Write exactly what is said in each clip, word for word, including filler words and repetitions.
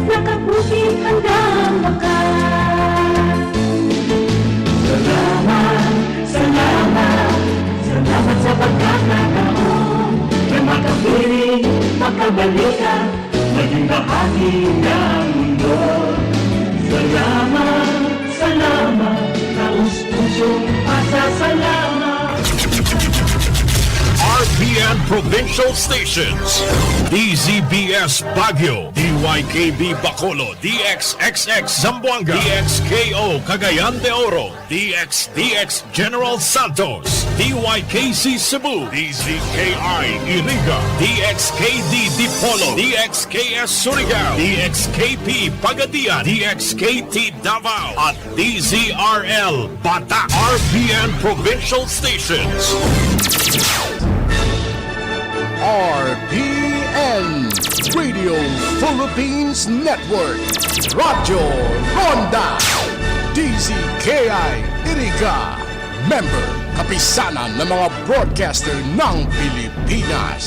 Nakaputing handang bakas. Salamat, salamat, salamat sa pagkakataon na makapiling, makabalikan, maging bahagi ng mundo. Salamat, salamat, taos pusong pasasalamat. R P N Provincial Stations, D Z B S Baguio, D Y K B Bacolod, D X X X Zamboanga, D X K O Cagayan de Oro, D X D X General Santos, D Y K C Cebu, D Z K I Iriga, D X K D Dipolog, D X K S Surigao, D X K P Pagadian, D X K T Davao, at D Z R L Batak, R P N Provincial Stations. R P N Radio Philippines Network, Radyo Ronda, D Z K I Iriga, member, kapisanan ng mga broadcaster ng Pilipinas.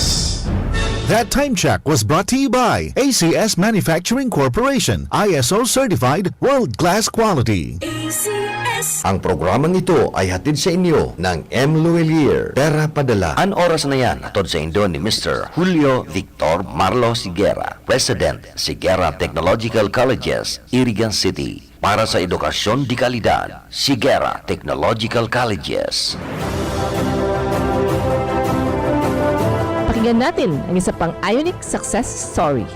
That time check was brought to you by A C S Manufacturing Corporation, I S O certified, world class quality. A C S. Ang programang ito ay hatid sa inyo ng M Luelier, Pera Padala. An oras na yan, hatod sa indo ni Mister Julio Victor Marlo Sigera, President, Sigera Technological Colleges, Irigan City. Para sa edukasyon de kalidad, Sigera Technological Colleges. Pakinggan natin ang isa pang Ionic success story.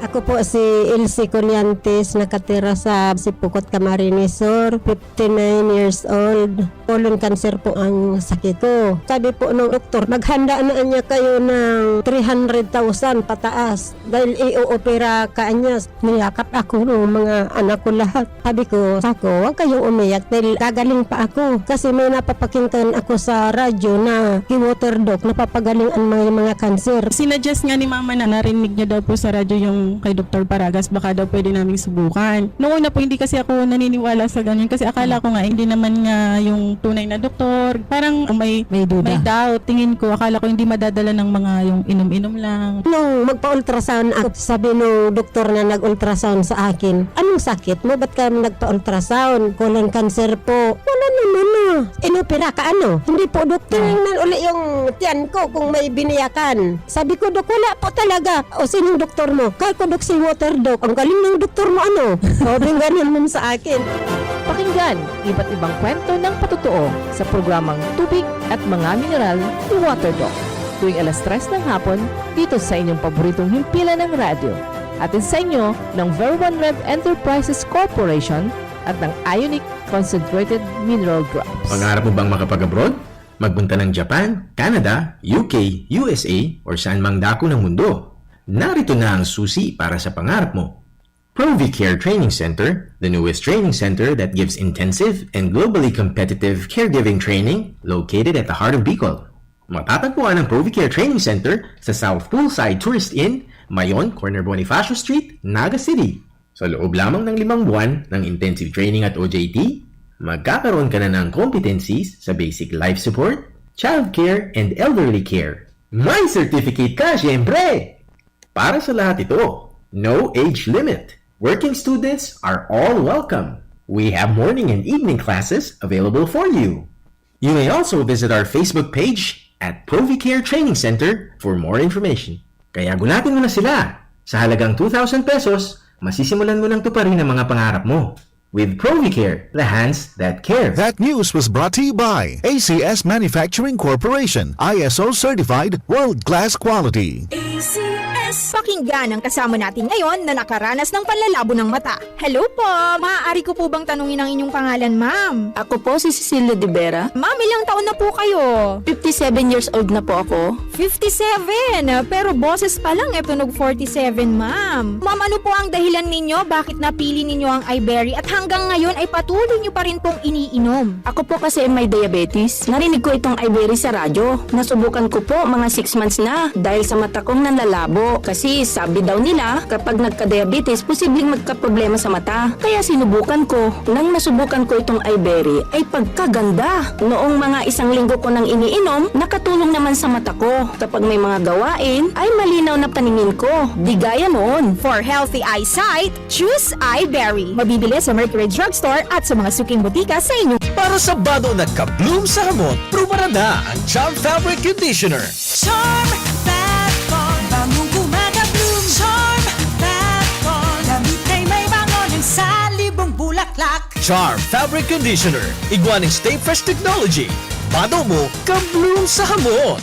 Ako po si Elsie Coliantes, nakatira sa Sipocot, Camarines Sur, fifty-nine years old. Colon cancer po ang sakit ko. Sabi po ng doktor, maghanda na niya kayo ng three hundred thousand pataas dahil i-oopera ka niya. Niyakap ako ng mga anak ko lahat. Sabi ko, "Sako, huwag kayong umiyak dahil gagaling pa ako." Kasi may napapakinggan ako sa radyo na ki-water doc, napapagaling ang mga, mga cancer. Sinuggest nga ni Mama na narinig niya daw po sa radyo yung kay Doktor Paragas, baka daw pwede naming subukan. Noong una po, hindi kasi ako naniniwala sa ganyan kasi akala ko nga hindi naman nga yung tunay na doktor. Parang may, May duda. may doubt. Tingin ko, akala ko hindi madadala ng mga yung inom-inom lang. Nung magpa-ultrasound ako, sabi nung doktor na nag-ultrasound sa akin, "Anong sakit mo? Ba't ka nagpa-ultrasound? Colon cancer po." "Wala naman na. Inopera ka ano?" "Hindi po, dok. Tinignan uli yung tiyan ko kung may biniyakan." Sabi ko, "Dok, wala po talaga." "O, sinong doktor mo?" "Kay ko, Dok, si Water Doc." "Ang galing ng doktor mo, ano?" Sabi ganun nun sa akin. Pakinggan iba't ibang kwento ng patotoo sa programang Tubig at Mga Mineral ni Water Doc, tuwing alas tres ng hapon dito sa inyong paboritong himpilan ng radyo. Hatid sa inyo ng Ver One Rev Enterprises Corporation at ng Ionic Concentrated Mineral Drops. Pangarap mo bang makapag-abroad? Magpunta ng Japan, Canada, U K, U S A, or saan mang dako ng mundo? Narito na ang susi para sa pangarap mo. Provicare Training Center, the newest training center that gives intensive and globally competitive caregiving training, located at the heart of Bicol. Matatagpuan ang Provicare Training Center sa South Poolside Tourist Inn, Mayon, corner Bonifacio Street, Naga City. Sa loob lamang ng limang buwan ng intensive training at O J T, magkakaroon ka na ng competencies sa basic life support, childcare, and elderly care. May certificate ka, syempre! Para sa lahat ito, no age limit. Working students are all welcome. We have morning and evening classes available for you. You may also visit our Facebook page at Provicare Training Center for more information. Kaya gulatin mo na sila! Sa halagang two thousand pesos, masisimulan mo nang tuparin ang mga pangarap mo. With Provicare, the hands that care. That news was brought to you by A C S Manufacturing Corporation, I S O certified, world class quality. A C S. Pakinggan ang kasama natin ngayon na nakaranas ng panlalabo ng mata. Hello po! Maaari ko po bang tanungin ang inyong pangalan, ma'am? Ako po si Cecilia de Vera. Ma'am, ilang taon na po kayo? Fifty-seven years old na po ako. Fifty-seven? Pero boses pa lang, e tunog forty-seven, ma'am. Ma'am, ano po ang dahilan ninyo bakit napili ninyo ang Iberry at hanggang ngayon ay patuloy nyo pa rin pong iniinom? Ako po kasi may diabetes. Narinig ko itong Iberry sa radyo. Nasubukan ko po, mga six months na. Dahil sa mata kong nanlalabo, Kasi sabi daw nila, kapag nagka-diabetes, posibleng magkaproblema sa mata. Kaya sinubukan ko. Nang nasubukan ko itong iBerry, ay pagkaganda! Noong mga isang linggo ko nang iniinom, nakatulong naman sa mata ko. Kapag may mga gawain, ay malinaw na paningin ko. Di gaya noon. For healthy eyesight, choose iBerry. Mabibili sa Mercury Drugstore at sa mga suking botika sa inyong Para sa bado na ka-bloom sa hamot, prubarada ang Charm Fabric Conditioner. Charm Fat Con, bangong kumaga-bloom. Charm Fat Con, damit ay may bango ng salibong bulaklak. Charm Fabric Conditioner, igwa ning Stay Fresh Technology. Bado mo, ka-bloom sa hamot.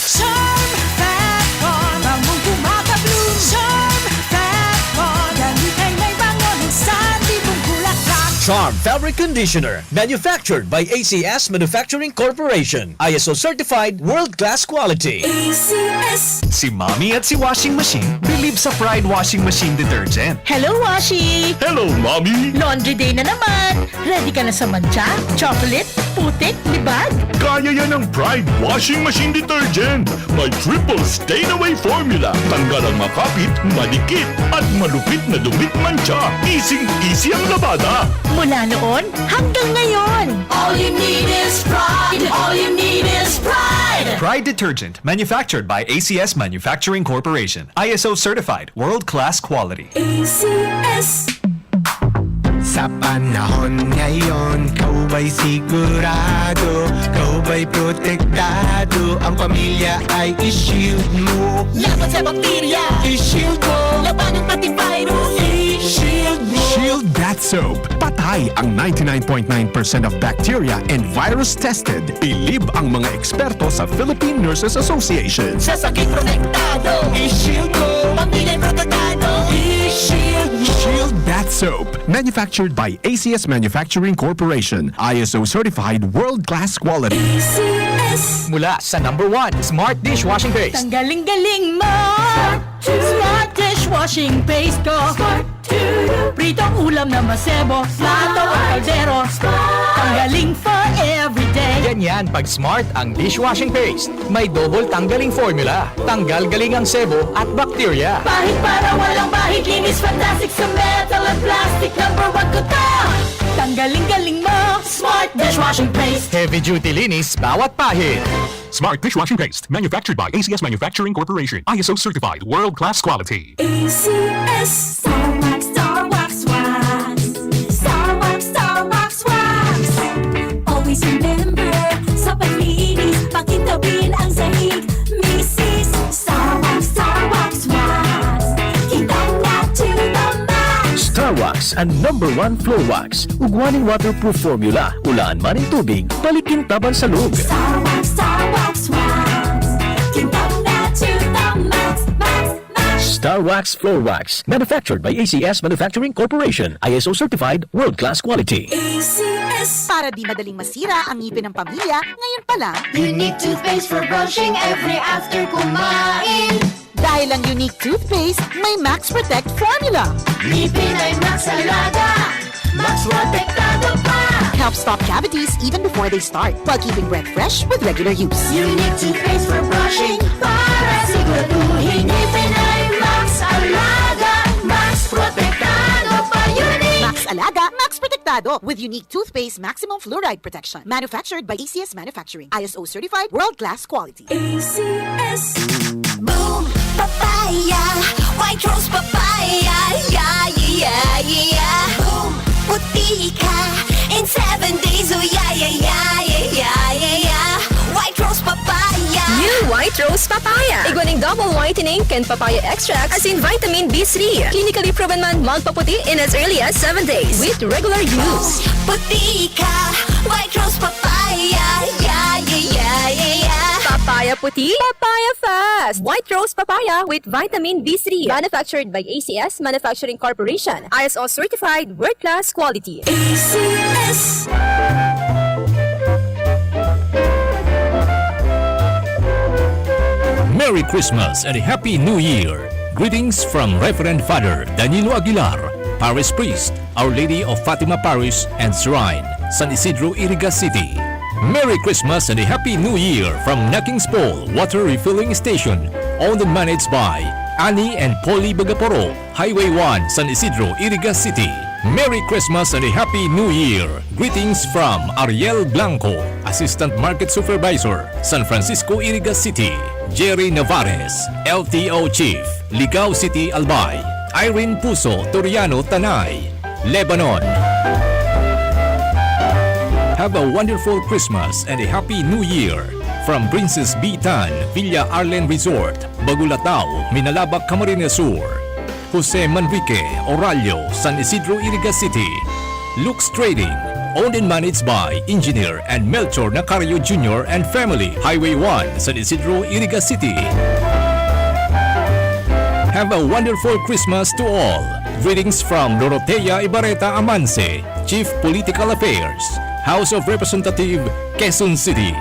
Charm Fat Con, bangong kumaga-bloom. Charm Fat Con, damit ay may bango ng salibong bulaklak. Charm Fabric Conditioner, manufactured by A C S Manufacturing Corporation. I S O certified, world-class quality. A C S. Si Mommy at si Washing Machine believe sa Pride Washing Machine Detergent. Hello, Washi! Hello, Mommy! Laundry day na naman! Ready ka na sa mantsa, chocolate, putik, libag? Kaya yan ng Pride Washing Machine Detergent. May triple stain away formula. Tanggal ang makapit, madikit, at malupit na dumit mantsa. Easy-easy ang labada. Mula noon hanggang ngayon. All you need is Pride. All you need is Pride. Pride Detergent, manufactured by A C S Manufacturing Corporation. I S O certified, world-class quality. A C S. Sa panahon ngayon, ikaw ba'y sigurado? Ikaw ba'y protektado? Ang pamilya ay i-shield mo. Laban sa bakterya, i-shield mo. Labanan pati virus, i-shield mo. Shield Bath Soap. Patay ang ninety-nine point nine percent of bacteria and virus tested. Bilib ang mga eksperto sa Philippine Nurses Association. Sa sakit protektado, i-shield mo. Pamilya protektado, i-shield mo. Shield Bath Soap. Manufactured by A C S Manufacturing Corporation. I S O certified, world-class quality. A C S. Mula sa number one, Smart Dishwashing Paste. Tanggaling-galing mo! Smart Dishwashing Paste ko! Pritong ulam na masebo, plato o kaldero. Tanggaling for everyday. Ganyan pag Smart ang dishwashing paste. May double tanggaling formula. Tanggal galing ang sebo at bakterya. Pahid para walang bahid, linis fantastic sa metal at plastic. Number one ko to. Tanggaling-galing mo, Smart Dishwashing Paste. Heavy duty linis, bawat pahid. Smart Dishwashing Paste, manufactured by A C S Manufacturing Corporation. I S O certified, world-class quality. A C S. Star Wax, Star Wax, Wax. Star Wax, Star Wax, Wax. Always remember, sa paglinis, pakintabin ang sahig. Misis, Star Wax, Star Wax, Wax. Kintab na to the max. Star Wax, ang number one floor wax. Ugwa nin waterproof formula. Ulaan man nin tubig, balikin taban sa loob. Star Wax, Star Wax, Wax. Kintab na to the max, max, max. Star Wax Floor Wax. Manufactured by A C S Manufacturing Corporation. I S O certified, world-class quality. A C S. Para di madaling masira ang ngipin ng pamilya, ngayon pa lang. Unique toothpaste for brushing every after kumain. Dahil ang Unique Toothpaste may Max Protect Formula. Ngipin ay Max Alaga, Max Protektado pa. Helps stop cavities even before they start, while keeping breath fresh with regular use. Unique toothpaste for brushing para siguraduhin ngipin ay Max Alaga, Max Protektado pa. Unique! Max Alaga, Max Protektado with Unique Toothpaste Maximum Fluoride Protection. Manufactured by A C S Manufacturing. I S O certified, world-class quality. A C S. Boom Papaya, White Rose Papaya, yeah, yeah, yeah, yeah. Boom, puti ka in seven days, oh yeah, yeah, yeah, yeah, yeah, yeah, yeah. White Rose Papaya. New White Rose Papaya. Igwa ning double whitening kan papaya extract, asin vitamin B three. Clinically proven man magpaputi in as early as seven days with regular use. Puti ka, White Rose Papaya, yeah, yeah, yeah, yeah, yeah. Papaya puti, papaya fast. White Rose Papaya with vitamin B three. Manufactured by A C S Manufacturing Corporation. I S O certified, world-class quality. A C S. Merry Christmas and Happy New Year! Greetings from Reverend Father Danilo Aguilar, Parish Priest, Our Lady of Fatima Parish and Shrine, San Isidro, Iriga City. Merry Christmas and a Happy New Year from Nakings Pole Water Refilling Station, owned and managed by Annie and Polly Bagaporo, Highway one, San Isidro, Iriga City. Merry Christmas and a Happy New Year! Greetings from Ariel Blanco, Assistant Market Supervisor, San Francisco, Iriga City. Jerry Navarez, L T O Chief, Ligao City, Albay. Irene Puso, Toriano, Tanay, Lebanon. Have a wonderful Christmas and a Happy New Year! From Princess B Tan, Villa Arlen Resort, Bagulatao, Minalabac, Camarines Sur. Jose Manrique, Orallo, San Isidro, Iriga City. Lux Trading, owned and managed by Engineer and Melchor Nacario Junior and family, Highway one, San Isidro, Iriga City. Have a wonderful Christmas to all. Greetings from Dorotea Ibarreta Amanse, Chief Political Affairs, House of Representative, Quezon City.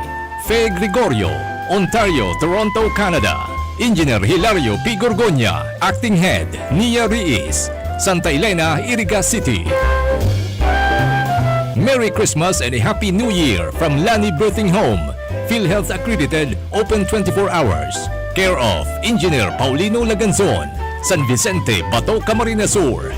Fe Gregorio, Ontario, Toronto, Canada. Engineer Hilario P Gorgonia, Acting Head, Nia Riis, Santa Elena, Iriga City. Merry Christmas and a Happy New Year from Lani Birthing Home, PhilHealth accredited, open twenty-four hours. Care of Engineer Paulino Laganzon, San Vicente, Bato, Camarines Sur.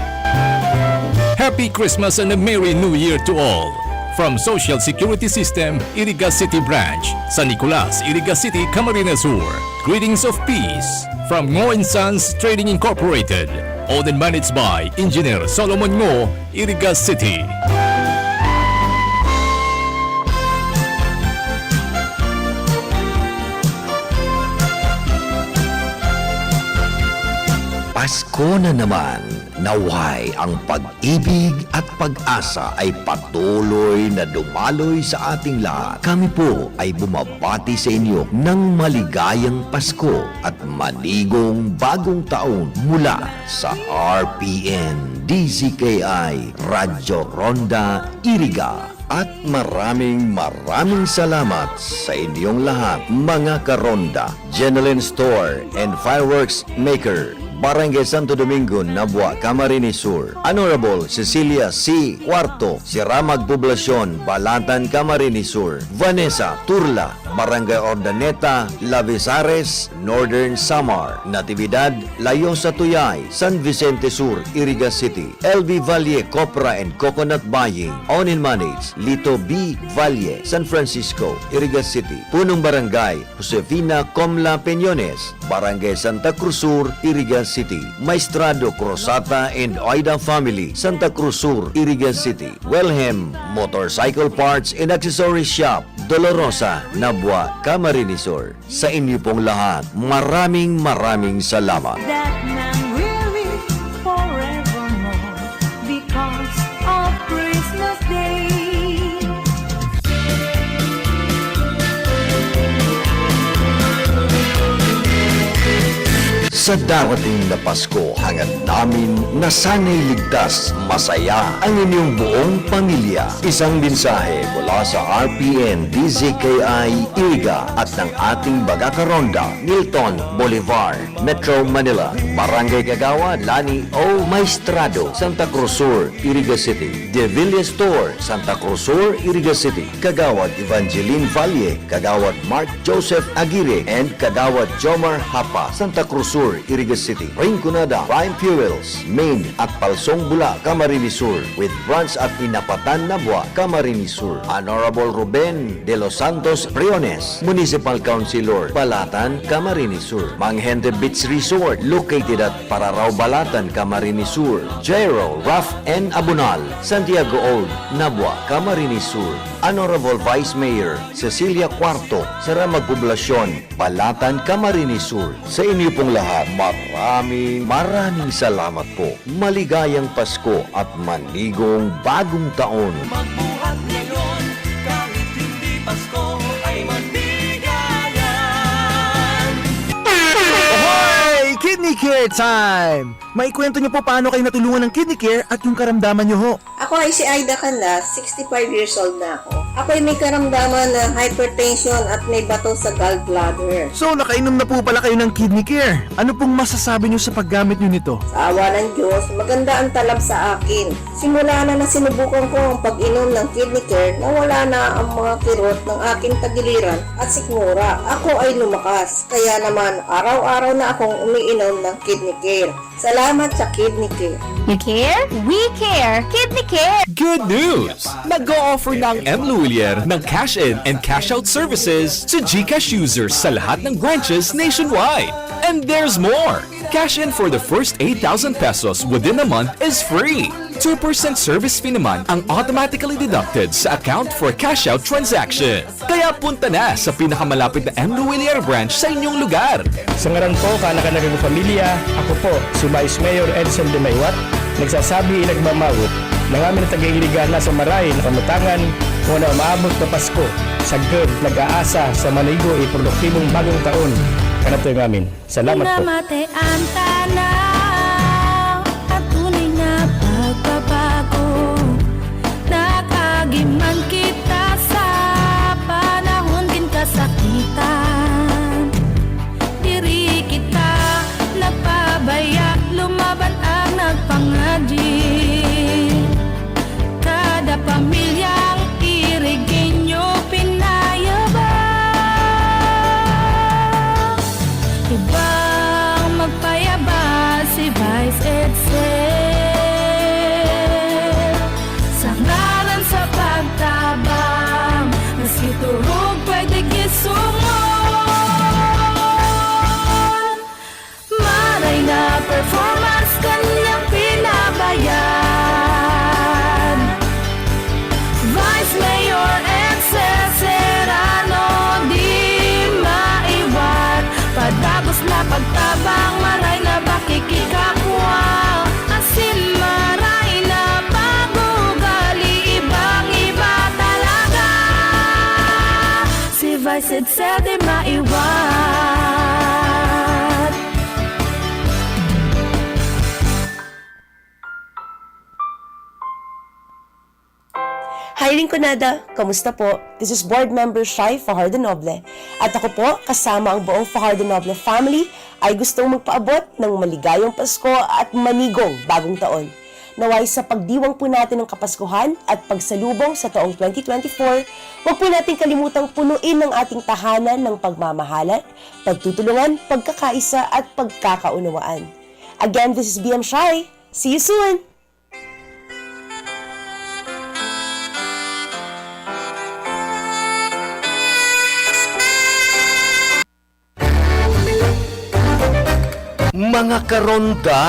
Happy Christmas and a Merry New Year to all! From Social Security System, Iriga City Branch, San Nicolas, Iriga City, Camarines Sur. Greetings of peace from Ngo and Sons Trading Incorporated. Owned and managed by Engineer Solomon Ngo, Iriga City. Pasko na naman! Naway ang pag-ibig at pag-asa ay patuloy na dumaloy sa ating lahat. Kami po ay bumabati sa inyo ng maligayang Pasko at manigong bagong taon mula sa R P N D Z K I Radyo Ronda Iriga. At maraming, maraming salamat sa inyong lahat, mga karonda. Jenelyn Store and Fireworks Maker, Barangay Santo Domingo, Nabua, Camarines Sur. Honorable Cecilia C. Cuarto, Siramag Poblacion, Balatan, Camarines Sur. Vanessa Turla, Barangay Urdaneta, Lavezares, Northern Samar. Natividad, Layo sa Tuyay, San Vicente Sur, Iriga City. L V Valle Copra and Coconut Buying, own and manage, Lito B Valle, San Francisco, Iriga City. Punong Barangay, Josefina Comla Peñones, Barangay Santa Cruz Sur, Iriga City. Maestrado Cruzata and Oida Family, Santa Cruz Sur, Iriga City. Wilhelm Motorcycle Parts and Accessory Shop, Dolorosa, Nabua, Camarines Sur. Sa inyo pong lahat, maraming, maraming salamat. That man will live forevermore because of Christmas Day. Sa darating na Pasko, hangad namin na sana'y ligtas, masaya ang inyong buong pamilya. Isang mensahe mula sa R P N D Z K I Iriga at ng ating bagakaronda, Milton Bolivar, Metro Manila. Barangay Kagawad Lani O Maestrado, Santa Cruz Sur, Iriga City. De Villa Store, Santa Cruz Sur, Iriga City. Kagawad Evangeline Valle, Kagawad Mark Joseph Aguirre, and Kagawad Jomar Hapa, Santa Cruz Sur, Iriga City. Rinconada Prime Fuels, Main at Palsong Bula, Camarines Sur, with branch at Inapatan, Nabua, Camarines Sur. Honorable Ruben de los Santos Briones, Municipal Councilor, Balatan, Camarines Sur. Manghente Beach Resort, located at Pararao, Balatan, Camarines Sur. Jairo Raf N. Abunal, Santiago Old, Nabua, Camarines Sur. Honorable Vice Mayor Cecilia Cuarto, Saramag Poblacion, Balatan, Camarines Sur. Sa inyo pong lahat, maraming, maraming salamat po. Maligayang Pasko at manigong bagong taon. Magbuhat ngayon, kahit hindi Pasko, ay maligayan. Hoy! Kidney Care Time! Maikwento niyo po paano kayo natulungan ng Kidney Care at yung karamdaman niyo ho. Ako ay si Aida Canlas, sixty-five years old na ako. Ako'y may karamdaman na hypertension at may bato sa gallbladder. So, nakainom na po pala kayo ng Kidney Care. Ano pong masasabi niyo sa paggamit niyo nito? Sa awa ng Diyos, maganda ang talab sa akin. Simula na nasinubukan ko ang pag-inom ng Kidney Care, nawala na ang mga kirot ng aking tagiliran at sikmura. Ako ay lumakas. Kaya naman, araw-araw na akong umiinom ng Kidney Care. Salamat sa Kidney Care. You care? We care! Kidney Care! Good news! Nag-o-offer na ang M Lhuillier ng cash in and cash out services to GCash users sa lahat ng branches nationwide. And there's more! Cash in for the first eight thousand pesos within a month is free. Two percent service fee naman ang automatically deducted sa account for cash out transaction. Kaya punta na sa pinakamalapit na M Lhuillier branch sa inyong lugar. Sa ngaran po kan Naga Pamilya, ako po si Vice Mayor Edsel de Maywat, nagsasabi, nagmamawot na ngamin na taga-Iligan na sa maray na kamutangan, muna umaabot na Pasko, sagkod, nag-aasa sa manigo e produktibong bagong taon. Kanatoy ngamin. Salamat po. Namate an tanaw, an tunay na pagbabago. Nag-agi man kita sa panahon nin kasakitan. Diri kita nagpabaya, lumaban at nagpangadi. Kada pamilyang Irigenyo pinayabang, ibang magpayabas si Vice Edsel. Sa ngaran sa pagtabang, maski turog pwede gisungon. Maray na performance kanyang pinabayad. Vice Mayor Edsel Serrano, di maiwat. Padagos na pagtabang, maray na pakikikapwa. Asin maray na pag-ugali, ibang-iba talaga. Si Vice Edsel di maiwat. Hi, Rinconada! Kamusta po? This is Board Member Shai Fajardo Noble. At ako po, kasama ang buong Fajardo Noble family, ay gustong magpaabot ng maligayang Pasko at manigong Bagong Taon. Naway sa pagdiwang po natin ng Kapaskuhan at pagsalubong sa taong twenty twenty-four, huwag po natin kalimutang punuin ang ating tahanan ng pagmamahalan, pagtutulungan, pagkakaisa at pagkakaunawaan. Again, this is B M Shai. See you soon! Mga karonda,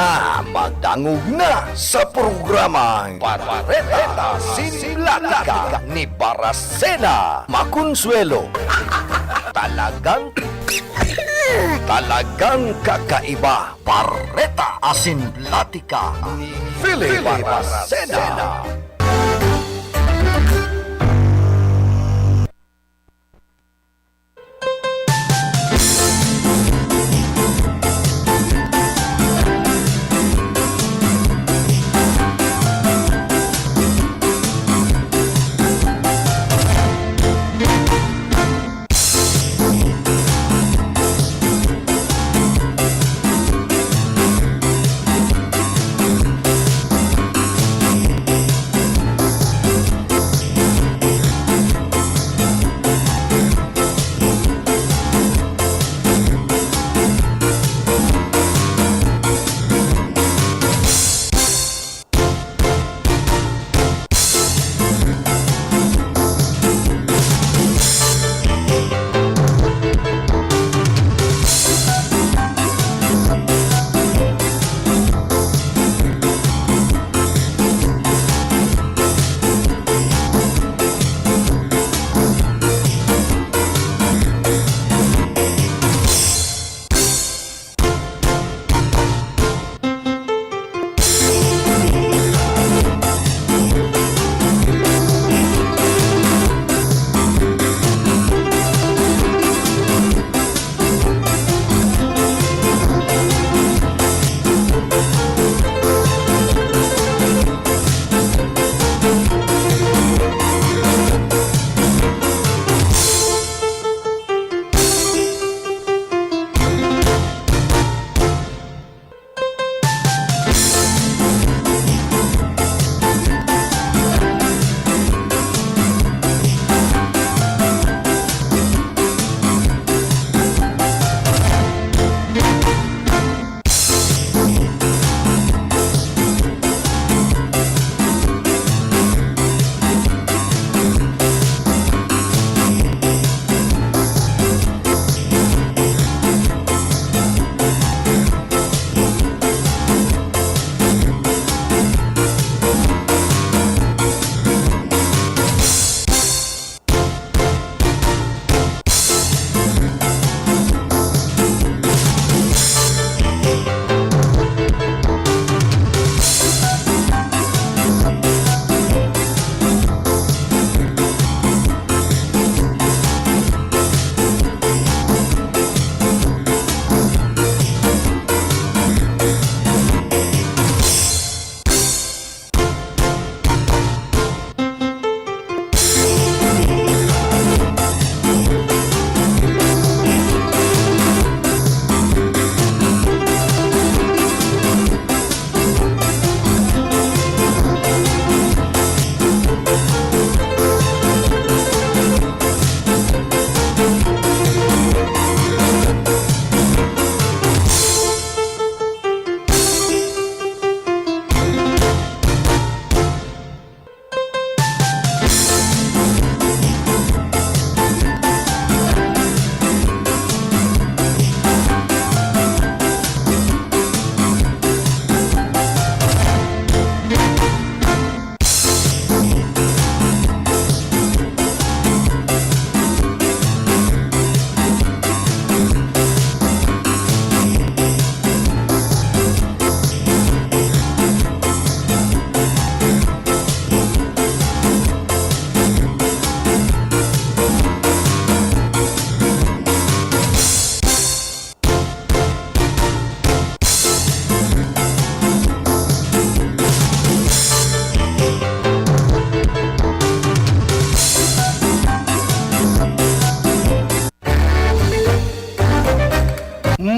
madangog na sa programang Bareta sin Platika ni Baracena Maconsuelo. Talagang, talagang kakaiba. Bareta asin Platika ni Philip Baracena.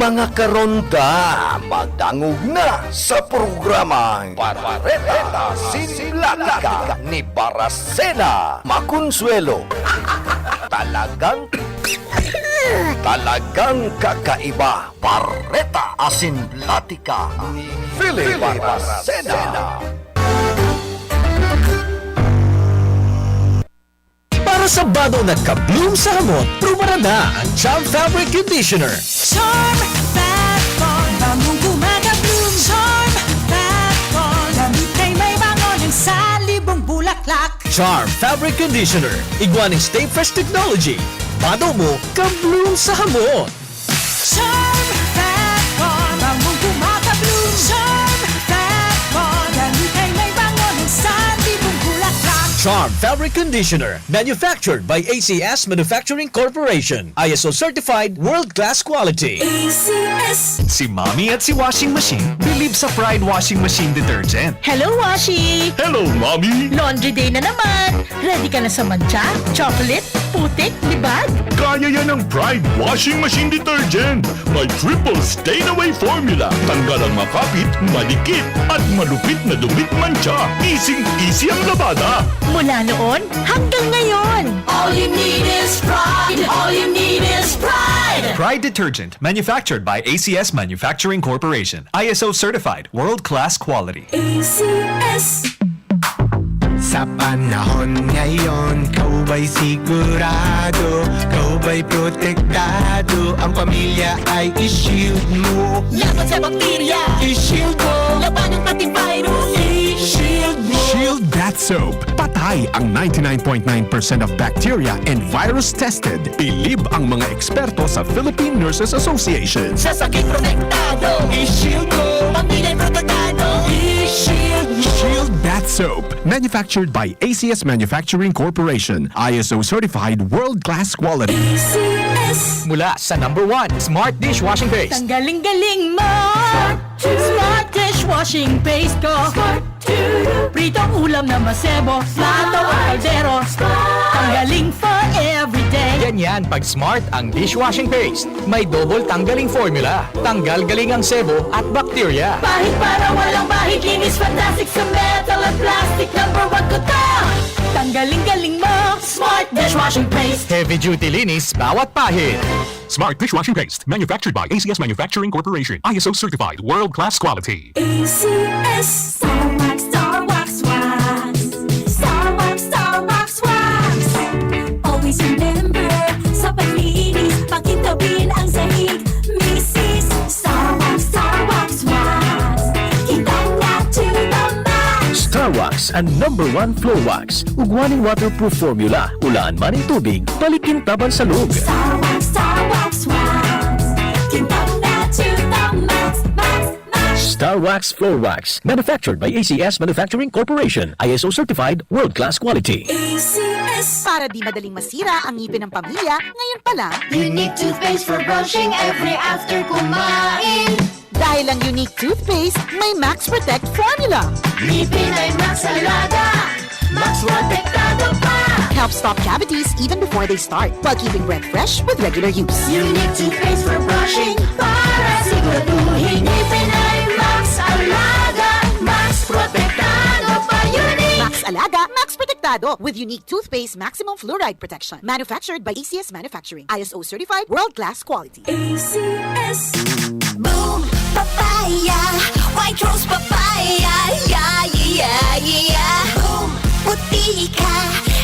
Mga karonda, magdangog na sa programang Bareta sin Platika ni Baracena Maconsuelo. Talagang, talagang kakaiba. Bareta asin Platika ni Philip Baracena. Para sa bado na ka-bloom sa hamot, prubaran na ang Charm Fabric Conditioner. Charm Fat Bond, bangong gumagabloom. Charm Fat Bond, damit ay may bango ng salibong bulaklak. Charm Fabric Conditioner, igwa nin Stay Fresh Technology. Bado mo, ka-bloom sa hamot. Charm Fat Bond, bangong gumagabloom. Charm Fat Bond, damit ay may bango ng salibong bulaklak. Charm Fabric Conditioner, manufactured by A C S Manufacturing Corporation. I S O certified, world-class quality. A C S. Si Mommy at si Washing Machine believe sa Pride Washing Machine Detergent. Hello, Washi! Hello, Mommy! Laundry day na naman! Ready ka na sa mantsa, chocolate, putik, libag? Kaya yan ng Pride Washing Machine Detergent. May triple stain away formula. Tanggal ang makapit, madikit, at malupit na dumit mantsa. Easy-easy ang labada. Mula noon hanggang ngayon. All you need is Pride. All you need is Pride. Pride Detergent, manufactured by A C S Manufacturing Corporation. I S O certified, world-class quality. A C S. Sa panahon ngayon, ikaw ba'y sigurado? Ikaw ba'y protektado? Ang pamilya ay i-shield mo. Laban sa bakterya, i-shield mo. Labanan pati virus, i-shield mo. Shield Bath Soap. Patay ang ninety-nine point nine percent of bacteria and virus tested. Bilib ang mga eksperto sa Philippine Nurses Association. Sa sakit protektado, i-shield mo. Pamilya protektado, i-shield mo. Shield Bath Soap. Manufactured by A C S Manufacturing Corporation. I S O certified, world-class quality. A C S. Mula sa number one, Smart Dishwashing Paste. Tanggaling-galing mo! Smart Dishwashing Paste ko! Pritong ulam na masebo, plato o kaldero. Tanggaling for everyday. Ganyan pag Smart ang dishwashing paste. May double tanggaling formula. Tanggal galing ang sebo at bakterya. Pahid para walang bahid, linis fantastic sa metal at plastic. Number one ko to! Tanggaling-galing mo, Smart Dishwashing Paste. Heavy duty linis bawat pahid. Smart Dishwashing Paste, manufactured by A C S Manufacturing Corporation. I S O certified, world-class quality. A C S. Star Wax, Star Wax, Wax. Star Wax, Star Wax, Wax. Always remember, sa paglinis, pakintabin ang sahig. Misis, Star Wax, Star Wax, Wax. Kintang na to the max. Star Wax, ang number one floor wax. Ugwa nin waterproof formula, ulaan man nin tubig, balik kintabang sa loob. Star Wax, Star Wax, Wax. Kintang na to the max, max, max. Star Wax Floor Wax, manufactured by A C S Manufacturing Corporation, I S O certified, world-class quality. A C S. Para di madaling masira ang ngipin ng pamilya, ngayon pa lang. Unique toothpaste for brushing every after kumain. Dahil ang Unique Toothpaste may Max Protect Formula. Ngipin ay Max Alaga, Max Protektado pa. Helps stop cavities even before they start, while keeping breath fresh with regular use. Unique Toothpaste for brushing, para siguraduhin ngipin ay Max Alaga, Max Protektado pa. Unique! Max Alaga, Max Protektado, with Unique Toothpaste Maximum Fluoride Protection. Manufactured by A C S Manufacturing. I S O certified, world-class quality. A C S. Boom Papaya, White Rose Papaya, yeah, yeah, yeah, yeah. Boom, puti ka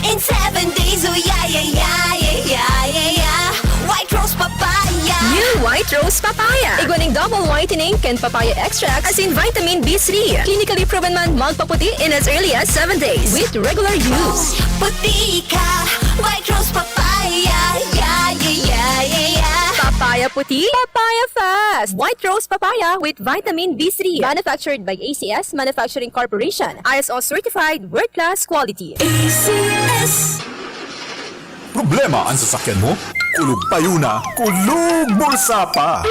in seven days, oh yeah, yeah, yeah, yeah, yeah, yeah, yeah. White Rose Papaya. New White Rose Papaya. Igwa ning double whitening kan papaya extract, asin vitamin B three. Clinically proven man magpaputi in as early as seven days with regular use. Boom, puti ka, White Rose Papaya, yeah, yeah, yeah, yeah, yeah. Papaya puti, papaya fast. White Rose Papaya with vitamin B three. Manufactured by A C S Manufacturing Corporation. I S O certified, world-class quality. A C S. Problema an sasakyan mo? Kulog payo na, kulog bulsa pa!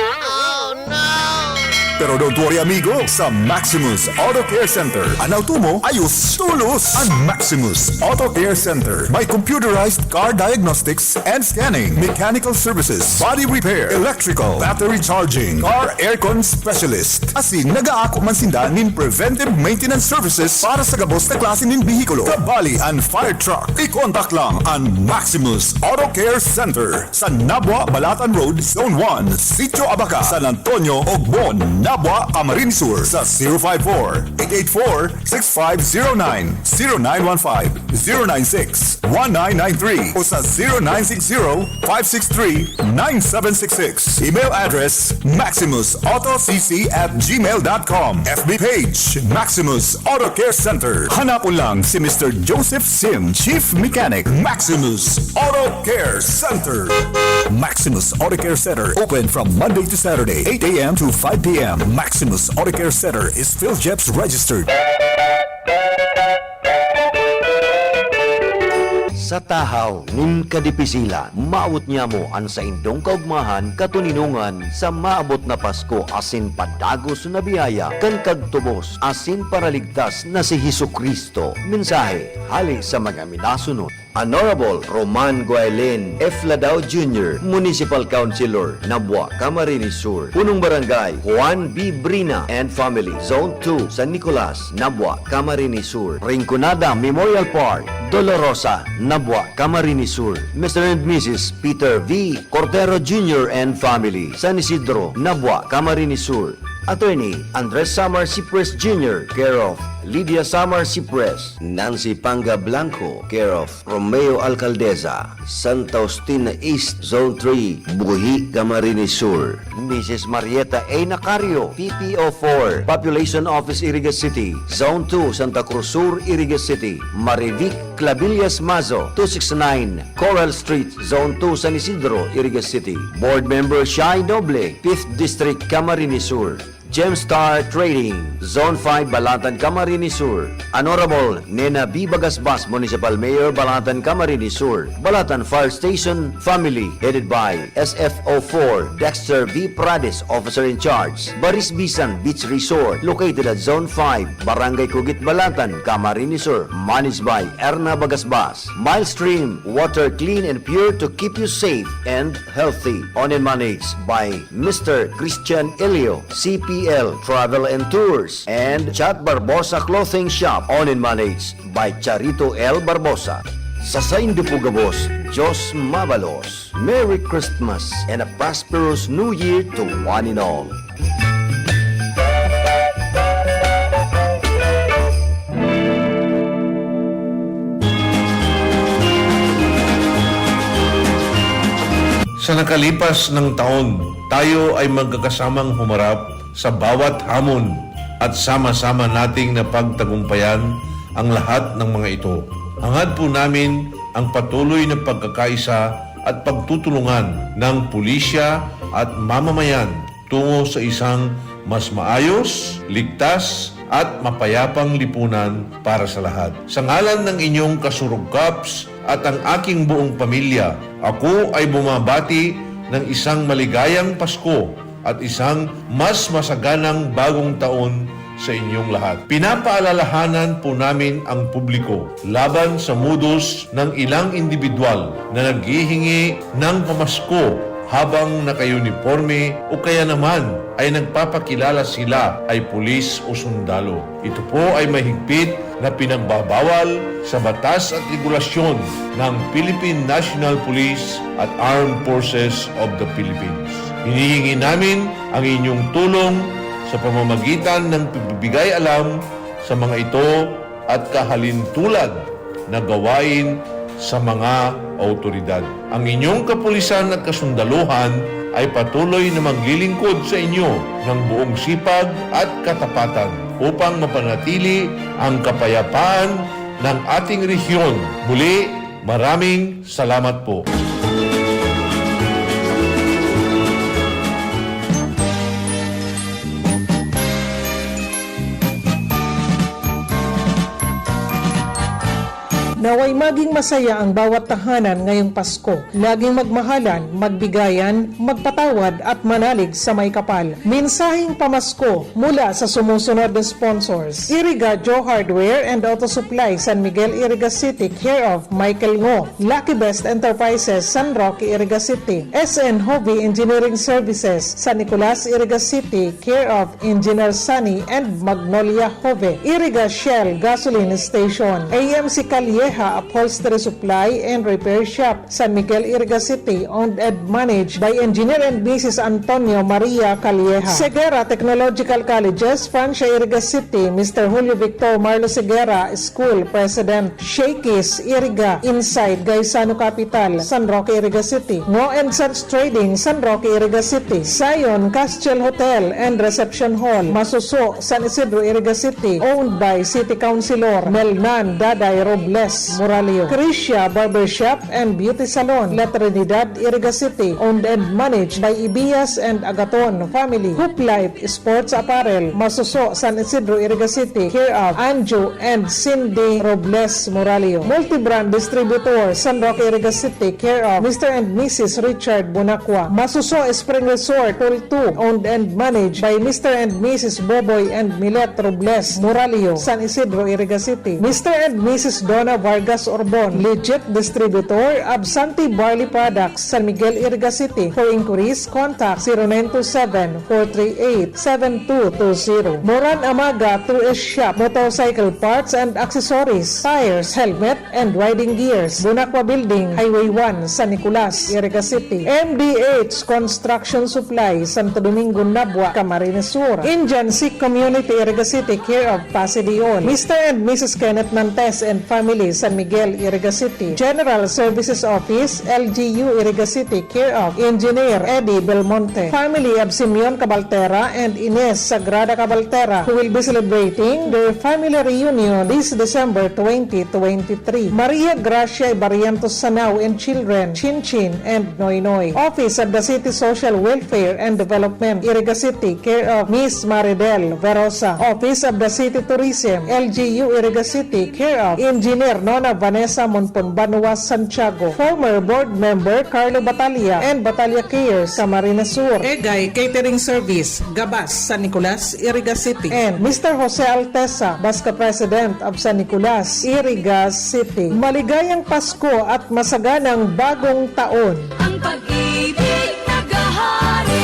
Pero don't worry, amigo. Sa Maximus Auto Care Center, an auto mo, ayos, tulos. An Maximus Auto Care Center may computerized car diagnostics and scanning, mechanical services, body repair, electrical, battery charging, car aircon specialist. Asin nag-aako man sinda nin preventive maintenance services para sa gabos na klase nin behikulo, kabali an fire truck. I-contact lang an Maximus Auto Care Center sa Nabua, Balatan Road, Zone one, Sitio Abaca, San Antonio, Ogbon, Nabua, Camarines Sur, sa zero five four, eight eight four, six five zero nine, zero nine one five, zero nine six, one nine nine three o sa zero nine six zero, five six three, nine seven six six. Email address, maximus auto c c at gmail dot com. F B page, Maximus Auto Care Center. Hanapon lang si Mister Joseph Sim, Chief Mechanic, Maximus Auto Care Center. Maximus Auto Care Center, open from Monday to Saturday, eight a m to five p m. Maximus Auto Care Center is PhilGEPS registered. Sa tahaw nin kadipisilan, maawot niamo an saindong kaogmahan, katoninongan sa maabot na Pasko asin padagos na biyaya kan kagtubos asin Paraligtas na si Jesu-Cristo. Mensahe hale sa mga minasunod. Honorable Roman Guailin F. Ladao Junior, Municipal Councilor, Nabua, Camarines Sur. Punong Barangay, Juan B. Brina and family, Zone two, San Nicolas, Nabua, Camarines Sur. Rinconada Memorial Park, Dolorosa, Nabua, Camarines Sur. Mister and Missus Peter V. Cortero Junior and family, San Isidro, Nabua, Camarines Sur. Attorney Andres Samar Sipres Junior, care of Lydia Samar Sipres. Nancy Panga Blanco, care of Romeo Alcaldeza, Santa Justina East, Zone three, Buhi, Camarines Sur. Missus Marieta A. Nacario, P P O four, Population Office, Iriga City, Zone two, Santa Cruz Sur, Iriga City. Marivic Clabillas Mazo, two six nine Coral Street, Zone two, San Isidro, Iriga City. Board Member Shai Noble, Fifth District, Camarines Sur. Gemstar Trading, Zone five, Balatan, Camarines Sur. Honorable Nena B. Bagasbas, Municipal Mayor, Balatan, Camarines Sur. Balatan Fire Station Family, headed by S F O four, Dexter V. Prades, Officer in Charge. Barisbisan Beach Resort, located at Zone five, Barangay Kugit, Balatan, Camarines Sur. Managed by Erna Bagasbas. Milestream, water clean and pure to keep you safe and healthy. Owned and managed by Mister Christian Elio, C P L Travel and Tours, and Chat Barbosa Clothing Shop. Owned and managed by Charito L. Barbosa. Sa saindo po gabos, Diyos mabalos. Merry Christmas and a prosperous New Year to one and all. Sa nakalipas nang taon, tayo ay magkakasamang humarap sa bawat hamon at sama-sama nating napagtagumpayan ang lahat ng mga ito. Hangad po namin ang patuloy na pagkakaisa at pagtutulungan ng pulisya at mamamayan tungo sa isang mas maayos, ligtas, at mapayapang lipunan para sa lahat. Sa ngalan ng inyong kasurog, Kaps, at ang aking buong pamilya, ako ay bumabati ng isang maligayang Pasko at isang mas masaganang bagong taon sa inyong lahat. Pinapaalalahanan po namin ang publiko laban sa modus ng ilang indibidwal na naghihingi ng pamasko habang naka-uniporme o kaya naman ay nagpapakilala sila ay pulis o sundalo. Ito po ay mahigpit na pinagbabawal sa batas at regulasyon ng Philippine National Police at Armed Forces of the Philippines. Hinihingi namin ang inyong tulong sa pamamagitan ng pagbibigay alam sa mga ito at kahalintulad na gawain sa mga awtoridad. Ang inyong kapulisan at kasundaluhan ay patuloy na maglilingkod sa inyo ng buong sipag at katapatan upang mapanatili ang kapayapaan ng ating rehiyon. Muli, maraming salamat po. Naway maging masaya ang bawat tahanan ngayong Pasko. Laging magmahalan, magbigayan, magpatawad at manalig sa may kapal. Mensaheng pamasko mula sa sumusunod na sponsors: Iriga Joe Hardware and Auto Supply, San Miguel, Iriga City, care of Michael Ngo. Lucky Best Enterprises, San Roque, Iriga City. S N Hobby Engineering Services, San Nicolas, Iriga City, care of Engineer Sunny and Magnolia Jove. Iriga Shell Gasoline Station. A M C Calleja Upholstery Supply and Repair Shop, San Miguel, Iriga City, owned and managed by Engineer and Missus Antonio Maria Calleja. Segura Technological Colleges, Francia, Iriga City, Mister Julio Victor Marlo Segura, School President. Shakey's Iriga, inside Gaisano Capital, San Roque, Iriga City. Ngo and Sons Trading, San Roque, Iriga City. Zion Castle Hotel and Reception Hall, Masuso, San Isidro, Iriga City, owned by City Councilor Melnan Daday Robles Moralio. Crisia Barbershop and Beauty Salon, La Trinidad, Iriga City, owned and managed by Ibias and Agaton family. Hoop Life Sports Apparel, Masuso, San Isidro, Iriga City, care of Anjo and Cindy Robles Moralio. Multibrand Distributor, San Roque, Iriga City, care of Mister and Missus Richard Bunacua. Masuso Spring Resort, Pool two, owned and managed by Mister and Missus Boboy and Milet Robles Moralio, San Isidro, Iriga City. Mister and Missus Donna Vargas Orbon, legit distributor of Santi Barley Products, San Miguel, Iriga City. For inquiries, contact zero nine two seven, four three eight, seven two two zero. Moran Amaga Tourist Shop, motorcycle parts and accessories, tires, helmet, and riding gears. Bunacua Building, Highway one, San Nicolas, Iriga City. M D H Construction Supply, Santo Domingo, Nabua, Camarines Sur. Indian Sikh Community, Iriga City, care of Pasi Dion. Mister and Missus Kenneth Nantes and family, San Miguel, Iriga City. General Services Office, L G U, Iriga City, care of Engineer Eddie Belmonte. Family of Simeon Cabaltera and Ines Sagrada Cabaltera, who will be celebrating their family reunion this December twenty twenty-three. Maria Gracia Barrientos Sanao and children, Chinchin and Noynoy. Office of the City Social Welfare and Development, Iriga City, care of Miss Maridel Verosa. Office of the City Tourism, L G U, Iriga City, care of Engineer Nona Vanessa Monpon Banua Santiago. Former board member Carlo Batalla and Batalla Cares, Camarines Sur. Egay Catering Service, Gabas, San Nicolas, Iriga City. And Mister Jose Altesa, Basca President of San Nicolas, Iriga City. Maligayang Pasko at masaganang Bagong Taon! Ang pag-ibig naghahari.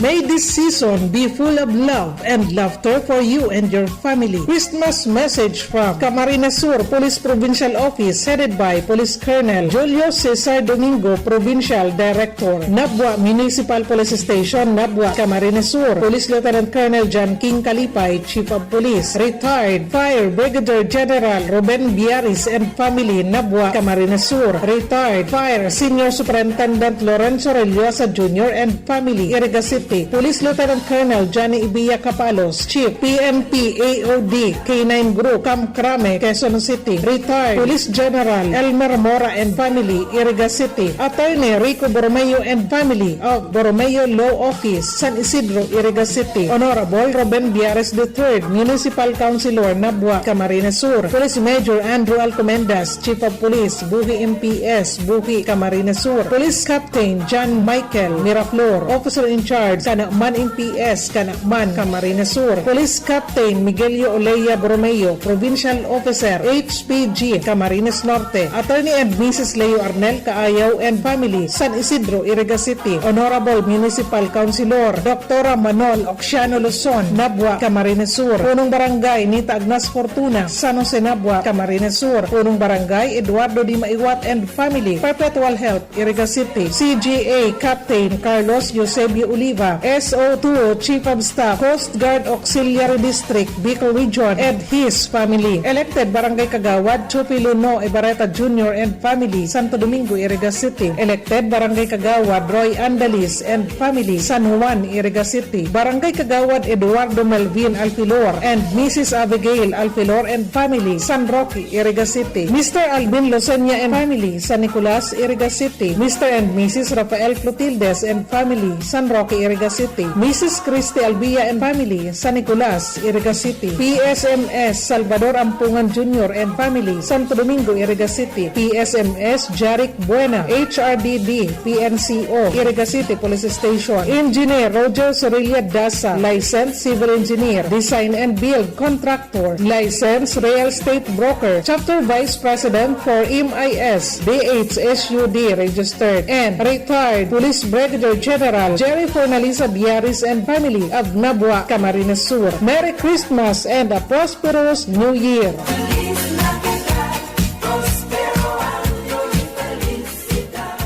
May this season be full of love and laughter for you and your family. Christmas message from Camarines Sur Police Provincial Office, headed by Police Colonel Julio Cesar Domingo, Provincial Director. Nabua Municipal Police Station, Nabua, Camarines Sur. Police Lieutenant Colonel John King Kalipay, Chief of Police. Retired Fire Brigadier General Ruben Biaris and family, Nabua, Camarines Sur. Retired Fire Senior Superintendent Lorenzo Rellosa Junior and family, Iriga City. Police Lieutenant Colonel Johnny Ibiya Capalos, Chief, P N P A O D, K nine Group, Camp Crame, Quezon City. Retired Police General Elmer Mora and family, Iriga City. Attorney Rico Borromeo and family of Borromeo Law Office, San Isidro, Iriga City. Honorable Ruben Biares the third, Municipal Councilor, Nabua, Camarines Sur. Police Major Andrew Alcomendas, Chief of Police, Buhi M P S, Buhi, Camarines Sur. Police Captain John Michael Miraflor, Officer in Charge, Canaman M P S, Canaman, Camarines Sur. Police Captain Miguelio Olea Borromeo, Provincial Officer, H P G, Camarines Norte. Attorney and Missus Leo Arnel Kaayaw and family, San Isidro, Iriga City. Honorable Municipal Councilor, Doctora Manol Oxiano Luzon, Nabua, Camarines Sur. Punong Barangay Nita Agnas Fortuna, San Jose, Nabua, Camarines Sur. Punong Barangay Eduardo Di Maiwat and family, Perpetual Health, Iriga City. C G A Captain Carlos Eusebio Oliva, S O two Chief of Staff, Coast Guard Auxiliary District, Bicol Region, and his family. Elected Barangay Kagawad Chupilo No Ebareta Junior and family, Santo Domingo, Iriga City. Elected Barangay Kagawad Roy Andalis and family, San Juan, Iriga City. Barangay Kagawad Eduardo Melvin Alfilor and Missus Abigail Alfilor and family, San Roque, Iriga City. Mister Alvin Losenia and family, San Nicolas, Iriga City. Mister and Missus Rafael Clotildes and family, San Roque, Iriga City. Missus Christy Albia and family, San Nicolas, Iriga City. P S M S Salvador Ampungan Junior and family, Santo Domingo, Iriga City. P S M S Jaric Buena, H R D D, P N C O, Iriga City Police Station. Engineer Roger Sorilla Dasa, licensed civil engineer, design and build contractor, licensed real estate broker, chapter vice president for M I S, D H S U D registered, and retired Police Brigadier General Jerry Fornalisa Biaris and family of Nabua, Camarines Sur. Merry Christmas and a prosperous New Year! Feliz Navidad, próspero año y felicidad.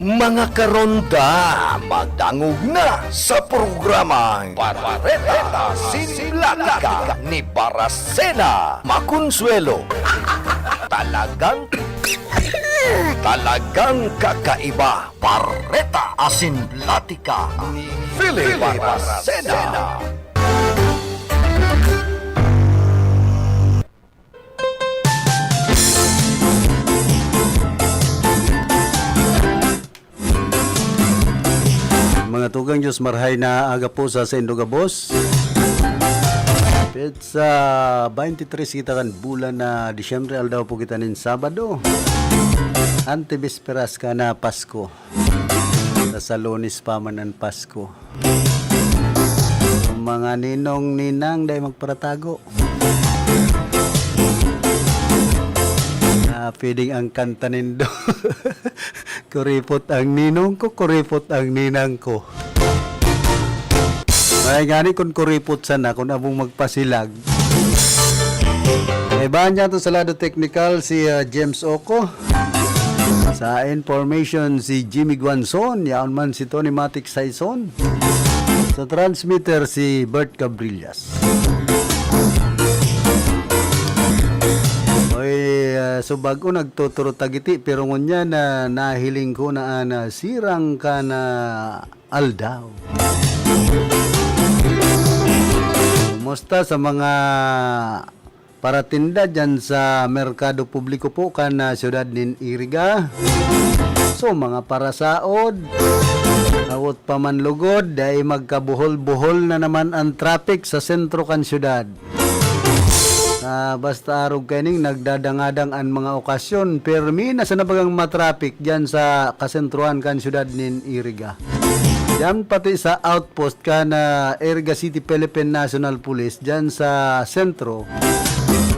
Mga karonda, magdangog na sa programang Bareta sin Platika ni Barasena Maconsuelo. Talagang, talagang kakaiba. Bareta asin Platika ni Philip Barasena. Mga tugang, Diyos marhay na aga po sa saindo gabos. Petsa twenty-three kita kan bulan na Disyembre, aldaw po kita nin Sabado. Antibisperas ka na Pasko. Sa Lunes pa man an Pasko. Mga ninong, ninang, dai magparatago. Ah, pwedeng ang kanta nindo. Kuripot ang ninong ko, kuripot ang ninang ko. Ay, ngani kun kuripot sana, kun abong magpasilag. Kaibahan niya to sa lado teknikal si, ah, James Oco. Sa information, si Jimmy Guanzon, yaon man si Tony Matic Saison. Sa transmitter, si Bert Cabrillas. Oy, ah, so bago nagtuturo tagiti, pero ngunyan na nahiling ko na, ah, na sirang ka na aldaw. Kumusta sa mga paratinda diyan sa merkado publiko po kan, ah, siyudad nin Iriga? So, mga parasaod, hawot pa man lugod, dai magkabuhol-buhol na naman ang traffic sa sentro kan siyudad. Ah, basta arog kaining nagdadangadang an mga okasyon, pirmi na sana bagang matraffic diyan sa kasentrohan kan siyudad nin Iriga. Diyan pati sa outpost kan, ah, Iriga City Philippine National Police, diyan sa sentro.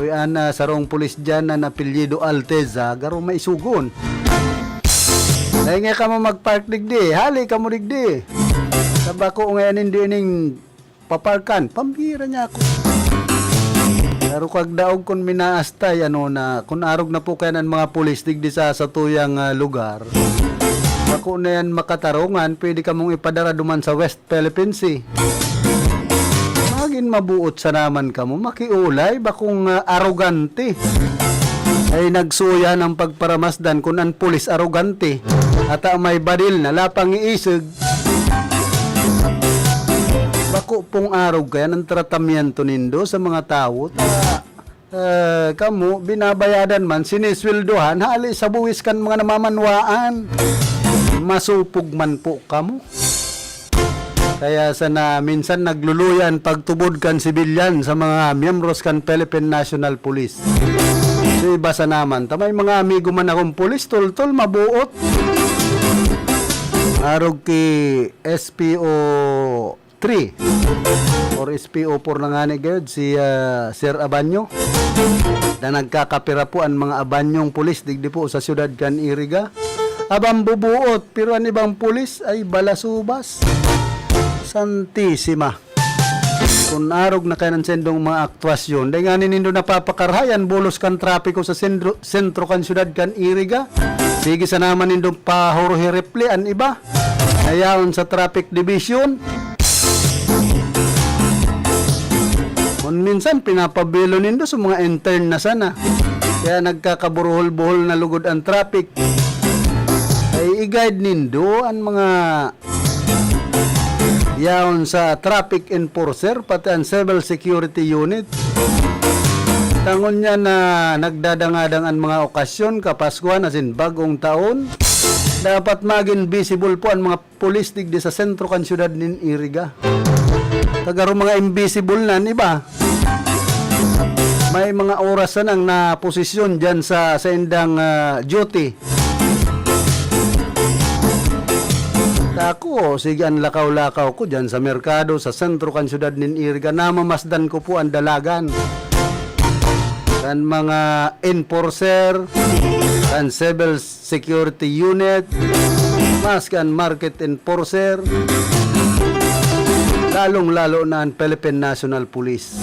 Uy, an, ah, sarong pulis diyan na apelyido Alteza, garo maisugon. Dai nga kamo magpark digdi, hali kamo digdi. Sa bako ngayon hindi ining paparkan, pambira niya ako. Pero kag daog kun minaastay, ano na, kun arog na po kayan an mga pulis digdi sa satuyang, ah, lugar, bako na yan makatarungan, pwede kamong ipadara duman sa West Philippine Sea. Magin mabuot sa naman kamo, makiulay, bakong, ah, arogante. Ay nagsuya ng pagparamasdan kun an pulis arogante. Ata may baril na lapang iisog. Bako pong arog kayan ang tratamiento nindo sa mga tawo. Ta, eh, kamo, binabayadan man, sinisweldohan, hali sa buwis kan mga namamanwaan. Masupog man po kamo. Kaya sana minsan nagluluya an pagtubod kan sibilyan sa mga miyembros kan Philippine National Police. Sa iba sa naman, ta may mga amigo man akong pulis, toltol, mabuot. Arog ki S P O three or S P O four na ngani gayod, si, ah, Sir Abanyo, na nagkakapira po an mga Abanyong pulis digdi po sa siyudad kan Iriga. Abang bubuot, pero an ibang pulis ay balasubas. Santisima. Kun arog na kayan an sendong mga aktuasyon, dai ngani nindo napapakarhay an bulos kan trapiko sa sendro-, sentro kan siyudad kan Iriga. Sige sana man nindong pahurhiripli an iba na yaon sa traffic division. Kun minsan, pinapabelo nindo sa mga intern na sana. Kaya nagkakaburuhol-buhol na lugod ang traffic. Ay, i-guide nindo ang mga yaon sa traffic enforcer, pati ang civil security unit. Tangon niya na nagdadangadang ang mga okasyon, Kapaskuhan asin Bagong Taon. Dapat magin visible po an mga pulis digdi sa sentro kan syudad nin Iriga. Kagaro mga invisible na an iba. May mga oras sanang naposisyon diyan sa saindang, ah, duty. Tako, sige an lakaw-lakaw ko diyan sa merkado, sa sentro kan syudad nin Iriga. Namamasdan ko po an dalagan kan mga enforcer, kan civil security unit, maski an market enforcer, lalong-lalo na an Philippine National Police.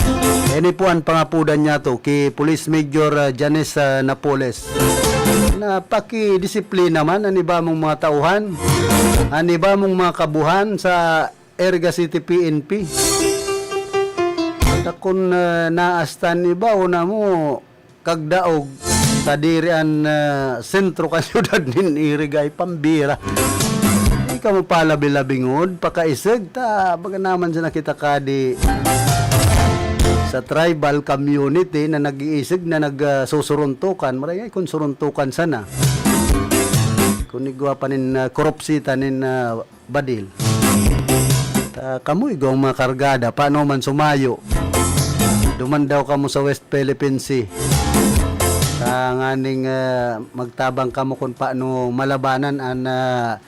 Ini po an pangapodan niyato ki Police Major, ah, Janice, ah, Napoles, na pakidisiplina man an iba mong mga tauhan, an iba mong mga kabuhan sa Iriga City P N P. Ta kun, ah, naastan iba, una mo, kagdaog, ta diri an, ah, sentro kan syudad nin Iriga, ay pambira. Di kamo palabi-labingod, pakaiseg ta, baga naman sa nakita ka di sa tribal community na nag-iiseg na nag, ah, susuruntukan. Maray kun suruntukan sana. Kun igwa pa nin, ah, korupsita nin, ah, badil. Ta kamo igwang mga kargada, paano man sumayo? Duman daw kamo sa West Philippine Sea. Tanganing, ah, magtabang kamo kun paano malabanan an, ah,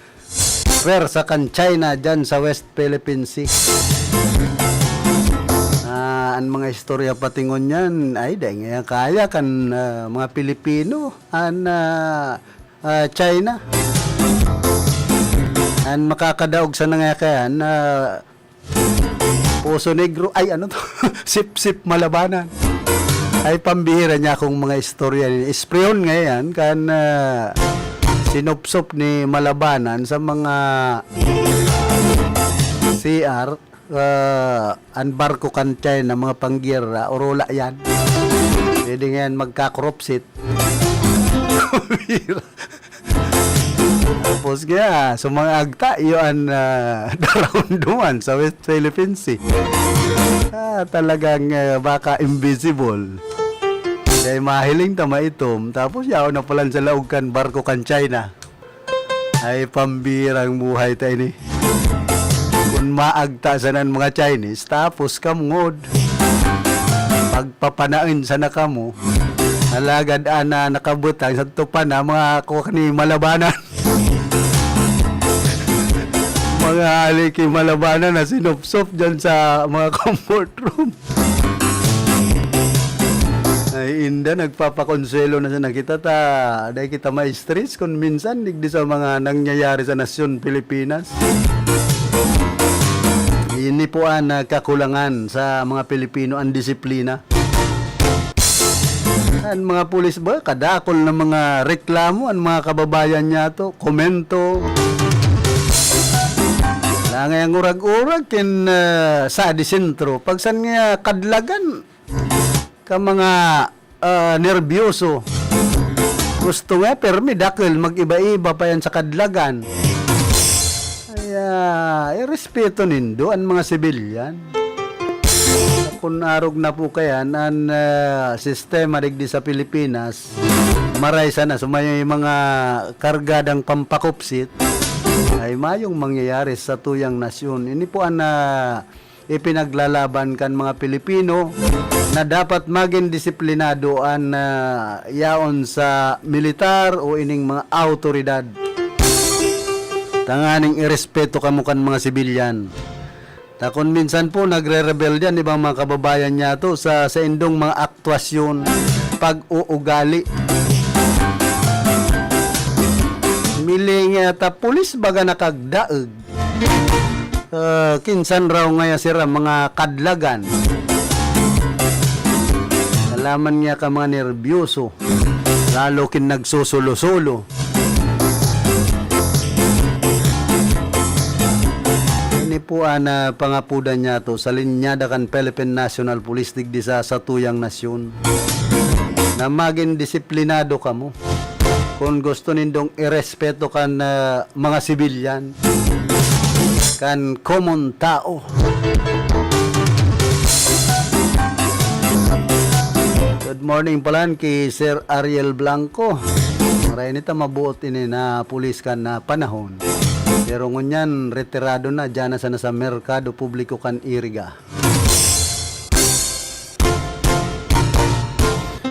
pwersa kan China diyan sa West Philippine Sea. Ah, an mga istorya patingon niyan, ay, dai ngaya kaya kan, ah, mga Pilipino. An, ah, ah, China. An makakadaog sana ngaya kaiyan, ah, Poso Negro, ay, ano to? Sipsip Malabanan. Ay, pambihira niya akong mga istorya ni Espreon ngayon, kan, ah, sinupsop ni Malabanan sa mga C R, ah, an barko kan China, mga panggyera, orula yan. Pwede ngayon magkakorupsit. Tapos kaya, sa mga agta, iyo an, ah, daraon duman sa West Philippine Sea. Ah, talagang, ah, baka invisible. Kaya mahiling ta maitom, tapos yaon na palan sa laog kan barko kan China. Ay, pambirang buhay ta ini. Kun maagta sana an mga Chinese, tapos kamngod. Pagpapanaen sana kamo. Alagad ana nakabutang sa tupa na mga kuha ni Malabanan. Mga hali ki Malabanan na sinupsop dyan sa mga comfort room. Ay, inda, nagpapakonsuelo na sana kita ta, dai kita ma-stress kun minsan digdi sa mga nangyayari sa nasyon Pilipinas. Ini po an, ah, kakulangan sa mga Pilipino, an disiplina. An mga pulis ba, kadakol na mga reklamo, an mga kababayan niyato, komento. Langay ang urag-urag kin, ah, sa di sentro. Pagsan nga kadlagan, ka mga, ah, nerbyoso. Gusto nga, permi, dakul, mag-iba-iba pa yan sa kadlagan. Kaya, irespeto nindo an mga sibilyan. Kun arog na po kayan, an, ah, sistema digdi sa Pilipinas, maray sana, so may mga kargadang pampakupsit, ay mayong mangyayari sa tuyang nasyon. Ini po an, ah, ipinaglalaban kan mga Pilipino na dapat magin disiplinado an, ah, yaon sa militar o ining mga awtoridad. Tanganing irespeto kamo kan mga sibilyan. Ta kun minsan po nagre-rebelde an ibang mga kababayan niyato sa saindong mga aktwasyon, pag-uugali. Miling, ah, ta pulis baga nakagdaeg. Ah, kinsan raw ngaya sira mga kadlagan. Alaman niya ka mga nerbyoso, lalo kin nagsusulo-sulo. Ini po an, ah, pangapodan niyato sa linyada kan Philippine National Police digdi sa satuyang nasyon, na magin disiplinado kamo. Kun gusto nindong irespeto kan, ah, mga sibilyan, kan komon tao. Good morning palan ki Sir Ariel Blanco. Dai na ta mabuot ini na pulis kan, ah, panahon. Pero ngunyan, retirado na, diyan na sana sa Merkado Publiko kan Iriga.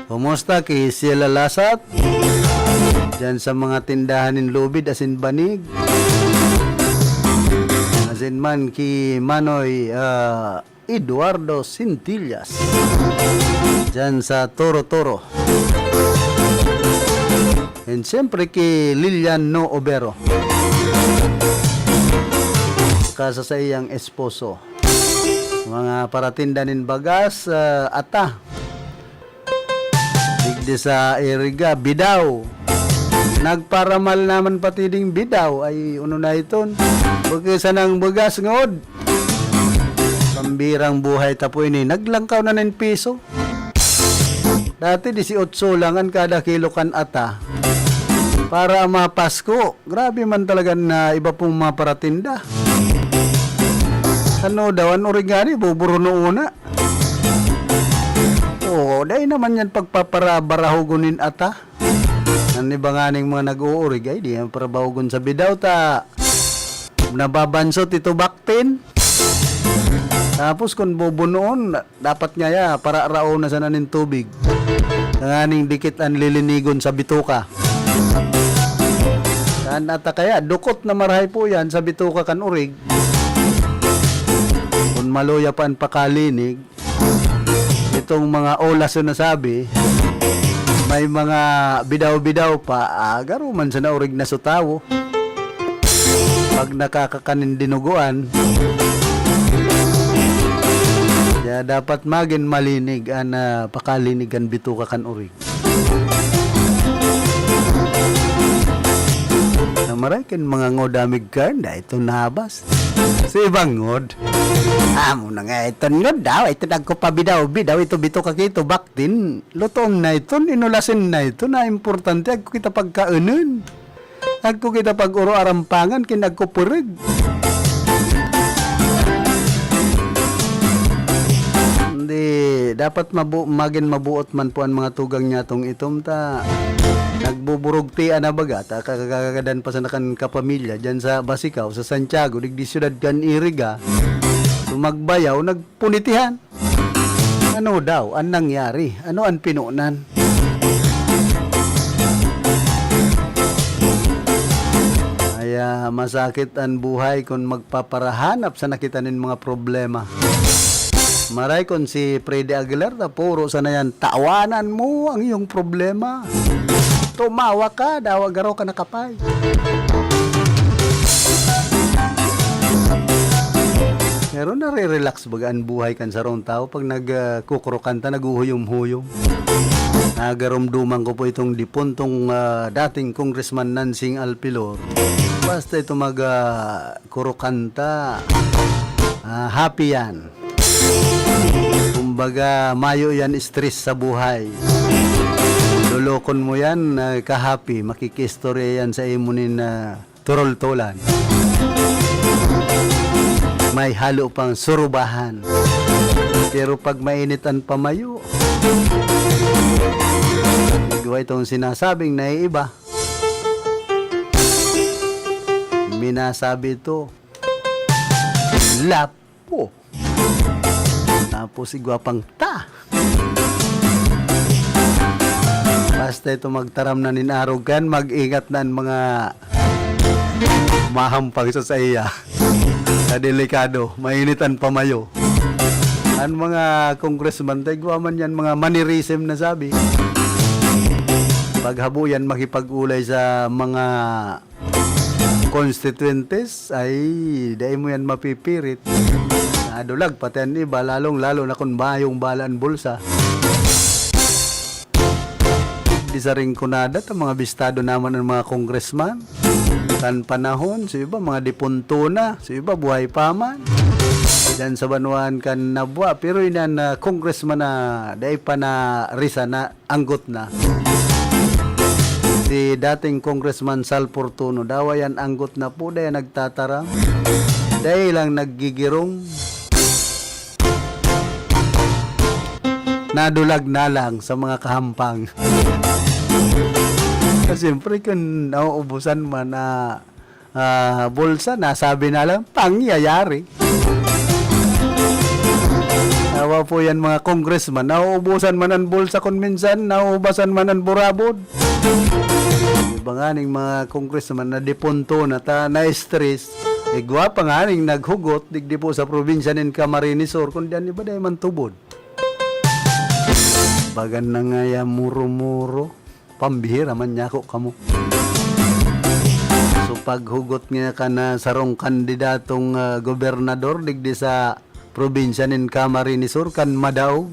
Kumusta ki Sheila Lasat? Diyan sa mga tindahan nin lubid asin banig. Asin man ki Manoy, ah, Eduardo Sintillas. Diyan sa Toro Toro. And siyempre ki Lilian No Obero. Saka sa saiyang esposo. Mga paratinda nin bagas, ah, ata. Digdi sa Iriga, bidaw. Nagparamal naman pati ding bidaw. Ay, ano na iton? Pagka sanang bagas ngod. Pambirang buhay ta po ini. Naglangkaw na nin piso. Dati, disiotso lang an kada kilo kan ata. Para mapasko. Grabe man talaga na iba pong mga paratinda. Ano daw, an origani, buburo noon na. Oo, dai naman yan pagpaparabarahogon nin ata. An iba nganing mga nag-uurig, ay, di yan parabahogon sa bidaw ta. Nababansot ito baktin. Tapos kung bubunoon, dapat nga ya, pararaon na sana nin tubig. Tanganing dikit an lilinigon sa bituka. Saan ata kaya? Dukot na marahay po yan sa bituka kan urig. Kung maluya pa an pakalinig, itong mga olas na sabi, may mga bidaw-bidaw pa, ah, garo man sa naurig na sutawo. Pag nakakakanin dinuguan, kaya dapat magin malinig an, ah, pakalinig kan bituka kan urig. Namaray kan mga ngodamig kan, dai ito nabas. Si ibang ngod. Amo na nga iton ngod daw, ito nagkupabidaw, bidaw, ito bituka ki ito, baktin, lutoon na iton, inulasin na iton, na importante, agko kita pagkaenon. Agko kita pag-uro arampangan, kin agko pureg. Hindi, dapat mabu-, magin mabuot man po an mga tugang niya tong itom ta. Nagbuburugtian na baga, ta kakagadan pa sana kan kapamilya, dyan sa Basicao, sa Santiago, digdi syudad kan Iriga. Sumagbayaw, nagpunitihan. Ano daw an nangyari? Ano an pinonan? Ay, ah, masakit an buhay kun magpaparahanap sana kita nin mga problema. Maray kun si Freddy Aguilar, ta puro sana yan, "Tawanan mo ang iyong problema. Tumawa ka, dawa garo ka nakapay." Pero nare-relax baga an buhay kan sarong tawo pag nag, ah, kukurukanta, naghuhuyom-huyom. Nagaromdoman ko po itong dipuntong, ah, dating Congressman Nancing Alpilor. Basta ito mag, ah, kurukanta, ah, happy yan. Kumbaga, mayo yan stress sa buhay. Lolokon mo yan, ah, ka-happy. Makikiistorya yan sa imo nin, ah, turultulan. May halo pang surubahan. Pero pag mainit an pamayo, igwa itong sinasabing naiiba. Minasabi ito, "Lapo." Tapos igwa pang ta. Basta ito magtaram na nin arog kan, mag-ingat na an mga mahampang sa saiya. Sa delikado, mainit an pamayo. An mga congressman, ta igwa man yan, mga mannerism na sabi. Paghabo yan, makipag-ulay sa mga constituentes, ay, dai mo yan mapipirit. Nadulag pati an iba, lalong-lalo na kun mayong bala an bulsa. Di sa Rinconada, ta mga bistado naman an mga congressman. Kan panahon, sa iba, mga dipunto na, sa iba, buhay pa man. Diyan sa banwaan kan Nabua, pero inan na congressman na dai pa na risa na anggot na. Si dating Congressman Sal Fortuno, dawa yan anggot na po, dai nagtataram. Dai lang naggigirong. Nadulag na lang sa mga kahampang. Siyempre, kung nauubusan man na, ah, bulsa, nasabi na lang, "Pangyayari." Awa po yan, mga congressman. Nauubusan man ang bulsa kun minsan, nauubasan man ang burabod. Iba nga ning mga congressman na depunto na ta, na-stress. Igwa pa nga ning naghugot, digdi po sa probinsya nin Camarines Sur, kundi an iba dai man tubod. Bagan na nga ya muro-muro. Pambihira man niya ako kamo. So, paghugot niya ka na sarong kandidatong, ah, gobernador digdi sa probinsya nin Camarines Sur kan madaog.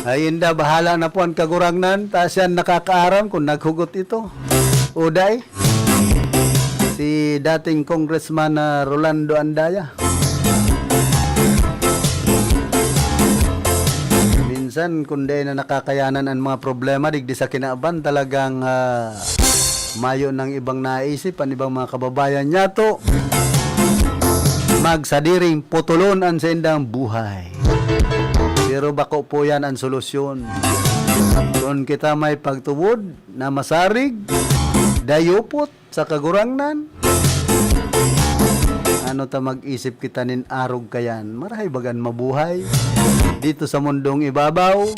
Ay, inda, bahala na po ang Kagurangnan, ta siya nakakaaram kung naghugot ito o dai. Si dating Congressman, ah, Rolando Andaya. Minsan, kung dai na nakakayanan ang mga problema digdi sa kinaban, talagang, ah, mayo nang ibang naisip ang ibang mga kababayan niyato. Magsadiring putulon an saindang buhay. Pero bako po yan ang solusyon. Kung kita may pagtubod na masarig, dayupot, sa Kagurangnan? Ano ta mag-isip kita nin arog kayan? Marahay bagan mabuhay dito sa mundong ibabaw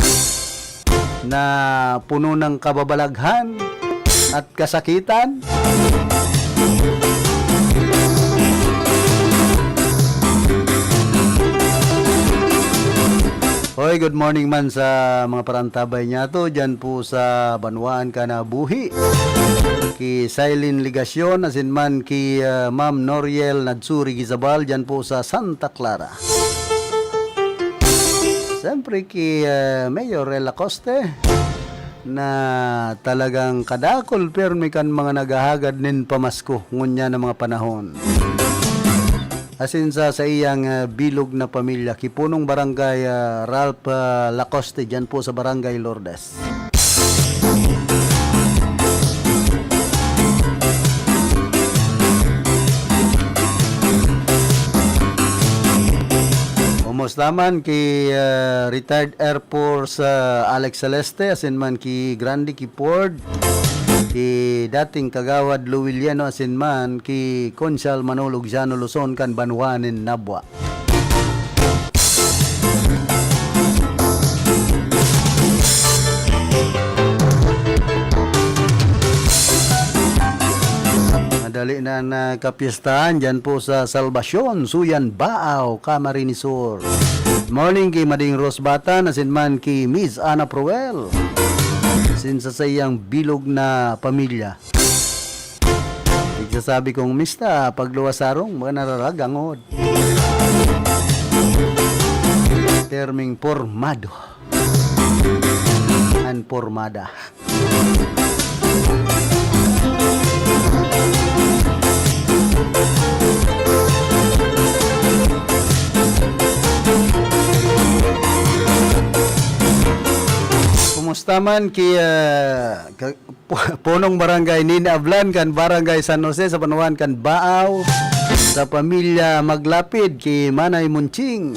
na puno ng kababalaghan at kasakitan? Hoy, good morning man sa mga parantabay niyato diyan po sa banwaan kan Buhi. Ki Silene Legacion, asin man ki, ah, Ma'am Noriel Nadsuri Gizabal diyan po sa Santa Clara. Siyempre ki, ah, Mayor Rel Acoste na talagang kadakol pirmi kan mga naghahagad nin pamasko ngunyan na mga panahon. Asin sa saiyang, ah, bilog na pamilya, ki punong barangay, ah, Ralph, ah, Lacoste, diyan po sa Barangay Lourdes. Kumusta man ki, ah, retired Air Force, ah, Alex Celeste, asin man ki Grande, ki Ford, ki dating Kagawad Lou Villeno, asin man ki Konsehal Manolo Giano Luzon kan banwa nin Nabua. Madali na an, ah, kapyestahan diyan po sa Salvacion, Suyan, Baao, Camarines Sur. Morning ki Mading Rose Batan, asin man ki Miss Ana Proel. Asin sa saiyang bilog na pamilya. Nagsasabi kong, "Mista, pagluwas sarong, mga nararagangod." Terming pormado. An pormada. Kumusta man ki, ah, ka-, Pu-, punong barangay Nini Ablan kan Barangay San Jose sa banwaan kan Baao, sa pamilya Maglapid ki Manay Munching.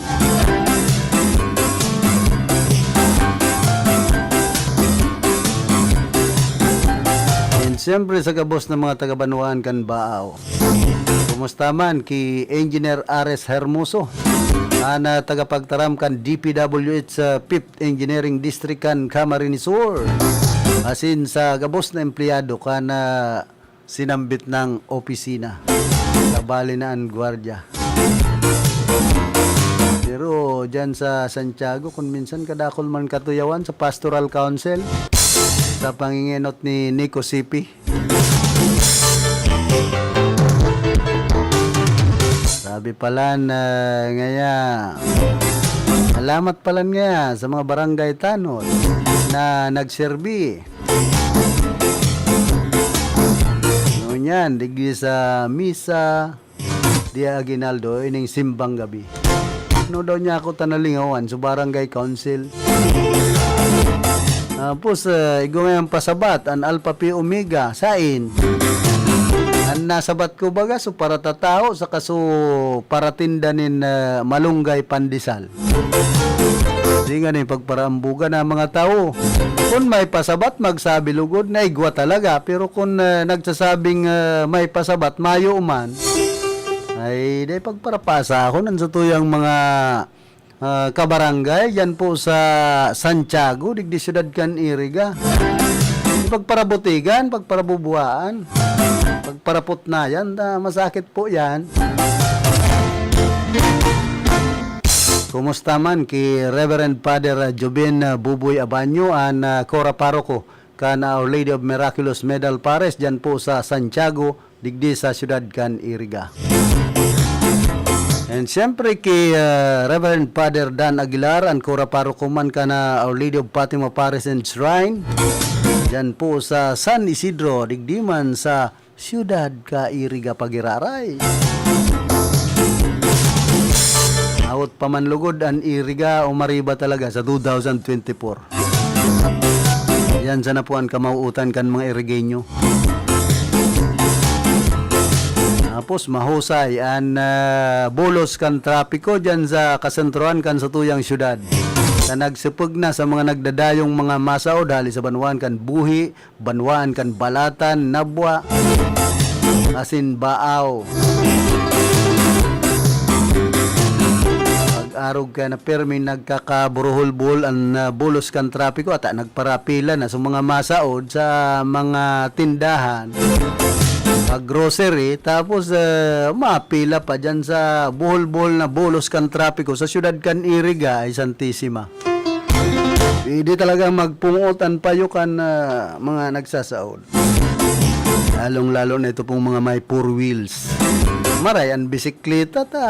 And siyempre sa gabos na mga taga-banwaan kan Baao. Kumusta man ki Engineer Ares Hermoso, an, ah, tagapagtaram kan D P W H sa Fifth Engineering District kan Camarines Sur, asin sa gabos na empleyado kan, ah, sinambit na opisina. Sabali na an gwardiya. Pero diyan sa Santiago, kung minsan kadakol man katuyawan sa Pastoral Council, sa pangingenot ni Nico Sipi. Sabi pala na ngaya, salamat pala ngaya sa mga barangay tanod na nagserbi. Ngunyan, digdi sa misa, di Aguinaldo, ining simbang gabi. Ano daw niya ako tanalingawan sa barangay council? Tapos, eh, igwa ngayang pasabat, an Alpha Phi Omega, sain? An nasabat ko baga, so para tatawo, saka so para tinda nin, eh, malunggay pandesal. Di nga ni pagparaambugan ang mga tao. Kun may pasabat, magsabi lugod na igwa talaga. Pero kun, ah, nagsasabing, ah, may pasabat, mayo man, ay di pagparapasahon an satuyang mga, ah, kabarangay diyan po sa Santiago, digdi siyudad kan Iriga. Di pagparabutigan, pagparabubuhaan, pagparaputnayan, ta masakit po yan. Kumusta man ki Reverend Father, ah, Jobin, ah, Buboy Abanyo, an, ah, Cora Paroko kan Our Lady of Miraculous Medal Paris diyan po sa Santiago, digdi sa siyudad kan Iriga. And siyempre ki, ah, Reverend Father Dan Aguilar, an Cora Paroko man kan, ah, Our Lady of Fatima Paris and Shrine diyan po sa San Isidro, digdi man sa siyudad ka Iriga pagiraray. Awot pa man lugod an Iriga o Mariba talaga sa two thousand twenty-four. Yan sana po an kamauutan kan mga Irigenyo. Tapos mahusay an, ah, bulos kan trapiko diyan sa kasentrohan kan satuyang siyudad. Sa nagsipog na sa mga nagdadayong mga masaod hali sa banwaan kan Buhi, banwaan kan Balatan, Nabua, asin Baaw. Pag-arog ka na pirmi nagkakaburuhol-buhol an, ah, bulos kan trapiko, ata nagparapila na sa mga masaod sa mga tindahan, pag grocery, tapos, ah, mapila pa dyan sa buhol-buhol na bulos kan trapiko sa siyudad kan Iriga, ay Santisima. Pwede talaga magpungot an payo kan, ah, mga nagsasaod. Lalong-lalo na ito pong mga may four wheels. Maray an bisikleta ta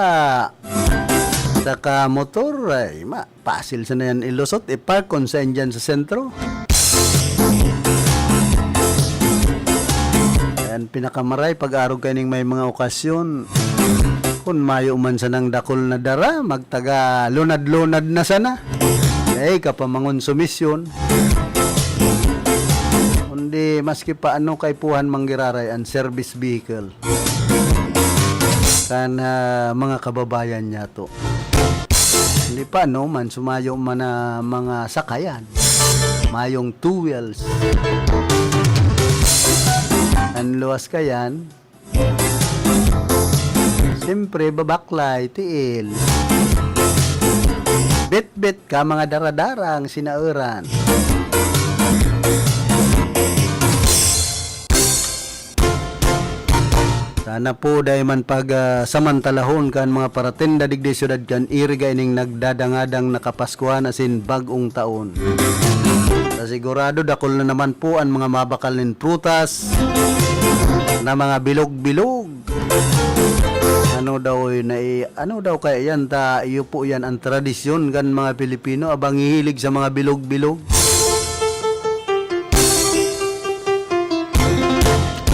saka motor, ay ma-, pasil sana yan ilusot, ipark kung saan dyan sa sentro. Yan pinakamaray pag-arog kaining may mga okasyon. Kun mayo man sanang dakul na dara, magtaga lunad-lunad na sana. Dai ka pa mangonsumisyon. Kundi maski paano kaipuhan manggiraray an service vehicle kan, ah, mga kababayan niyato. Hindi pa, no, man sumayo man na mga sakayan. Mayong two wheels. An luwas kayan, siyempre, babaklay, tiil. Bitbit ka, mga daradarang sinaeran. Sana po dai man pag, ah, samantalahon kan mga paratinda digdi siyudad kan Iriga ining nagdadangadang na Kapaskuhan asin Bag-ong Taon. Sa sigurado, dakul na naman po an mga mabakal nin prutas na mga bilog-bilog. Ano daw, eh, nai-, ano daw kaya yan? Ta, iyo po yan ang tradisyon kan mga Pilipino, abang hihilig sa mga bilog-bilog.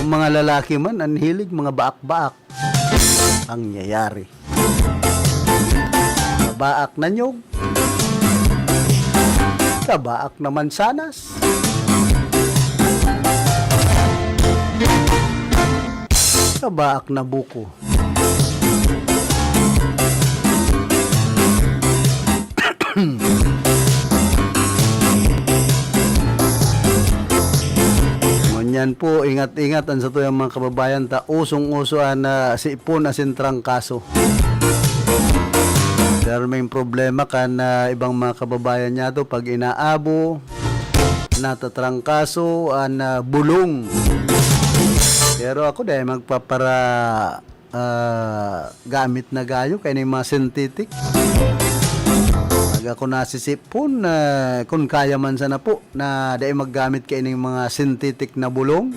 Kung mga lalaki man, ang hilig, mga baak-baak. Pangyayari. Kabaak na nyog. Kabaak na mansanas. Kabaak na buko. Ngunyan po, ingat-ingat an satuyang mga kababayan ta, usong-uso an, ah, sipon asin trangkaso. Pero may problema kan, ah, ibang mga kababayan niyato pag inaabo, natatrangkaso an, ah, bulong. Pero ako dai magpapara-, ah, gamit na gayo kaining mga synthetic. Pag ako nasisipon, ah, kun kaya man sana po na dai maggamit kaining mga synthetic na bulong.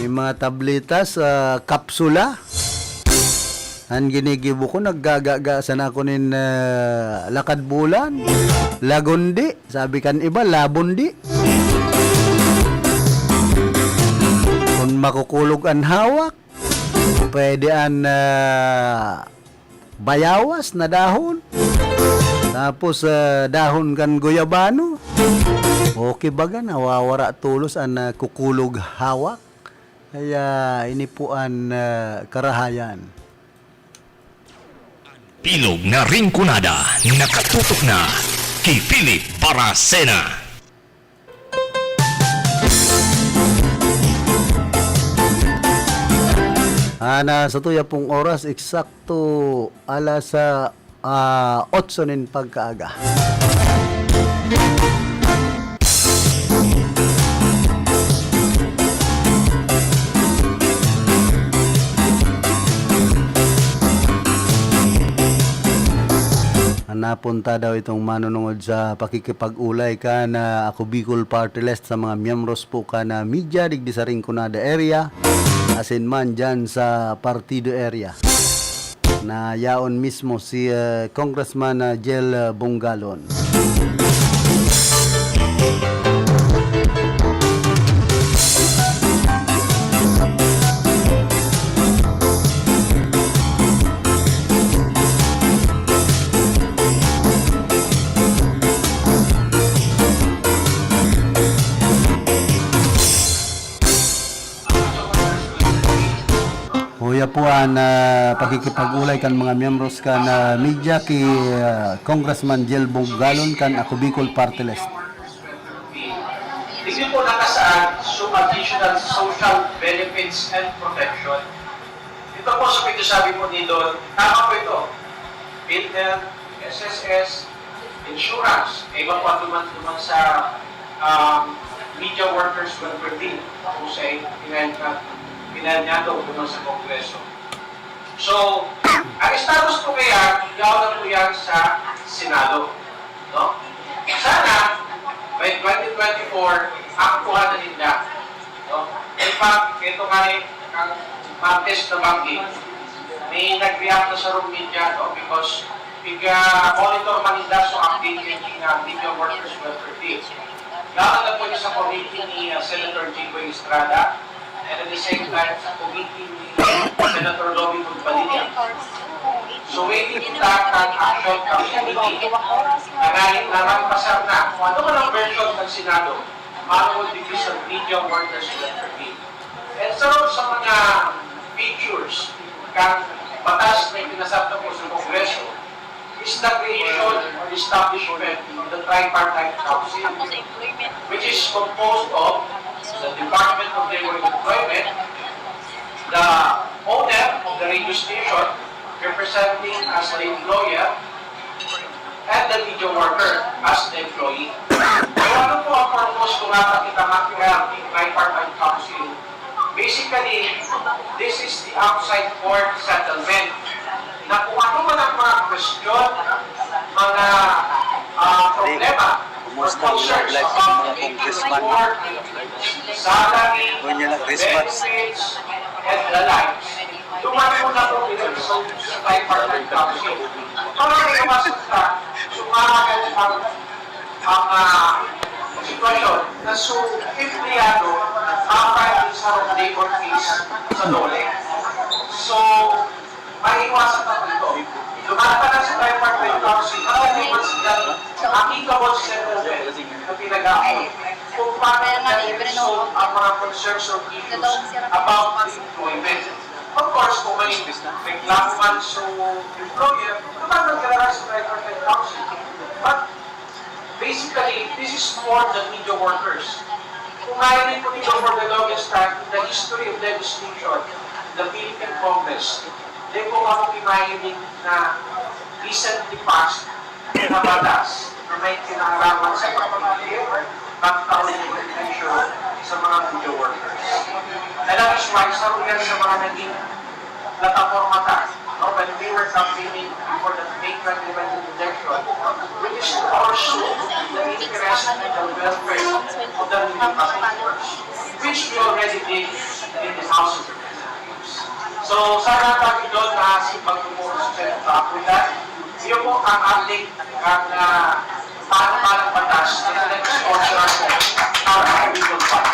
May mga tabletas, ah, kapsula. An ginigibo ko, naggaga-ga sana ako nin, ah, lakad bulan. Lagundi, sabi kan iba, labundi. Kun makukulog an hawak, pwede an, ah, bayawas na dahon. Tapos, ah, dahon kan guyabano. Okay baga, nawawara tolos an, ah, kukulog hawak. Kaya ini po an, ah, karahayan. Bilog na Rinconada, nakatutok na ki Philip Baracena. Ana, sa tuya pong oras, eksakto alas, ah, ah, otso nin pagkaaga. An napunta daw itong manunungod sa pakikipag-olay kan, ah, Ako Bicol Party List sa mga miyembros po kan, ah, media digdi sa Rinconada area, asin man diyan sa Partido area. Na yaon mismo si, eh, Congressman, ah, Jel, ah, Bongalon. Uya po an, ah, pakikipag-olay kan mga miyembros kan, ah, media ki, ah, Congressman Jel Bongalon kan Ako Bicol Party List. Hindi po nakasaad sa additional social benefits and protection. Ito po sa pinagsasabi po ni Don, tama po ito. PhilHealth, S S S, insurance, kaiba po duman, duman sa, um, media workers welfare bill, kung sa pinag-, pinag-, duman sa Kongreso. So, ang status po kaya, yaon na po yan sa Senado. No? Sana, by twenty twenty-four, ang kuha na ninda. No? In fact, ito nga eh, ang Martes na banggit, may nag-react na sa Room Media, no? Because pag-monitor man ninda, so updated yung, uh, media workers welfare bill. Lalo na po yung sa committee ni, uh, Senator Jinggoy Estrada, and at the same time, sa committee ni Senator Robin Padilla. So, waiting kita kan action kan committee. Tanganing naman pasar na kung ano man ang version ng Senado, manuhod digdi sa media workers welfare bill. And sa, sa mga features kan batas na ipinasar na po sa Kongreso is the creation or establishment of the tripartite council, which is composed of the Department of Labor and Employment, the owner of the radio station, representing as the employer, and the media worker as the employee. So, ano po ang purpose kung nata kita mag-, uh, tripartite council? Basically, this is the outside court settlement na kung ano man ang mga question, mga, ah, problema, or concerns about labor, salary, benefits, and the likes. Duman po na po dito sa tripartite council. Para maiwasan sa sumarangan ang, ang, ah, sitwasyon na su empleyado ang parang sa labor case sa DOLE. So, maiwasan na po ito. Duman pa na sa tripartite council, para maiwasan ang amicable settlement na pinag-aaway. Kung paano na i-resolve ang mga concerns or issues about employment. Of course, kung may reklamo man sa employer, dapat magdala sa tripartite council. But basically, this is for the media workers. Kung mahiling po ninyo for the longest time, in the history of legislation, the Philippine Congress, di po ako mahiling na recently passed na batas na may kinaharapan sa pagpapalagay, pagtaon ng benepisyo sa mga media workers. And that is why, sa una sa mga naging plataporma ta, no, when we were campaigning for the May twenty twenty election, which is to pursue the interest and the welfare of the media practitioners, which we already did in the House of Representatives. So, sana pag ito na si pagtuturo sa Senate Kapunan, yun po ang ating, ang, ah, paano, paano batas na nag-sponsor ako para sa Bicol Party.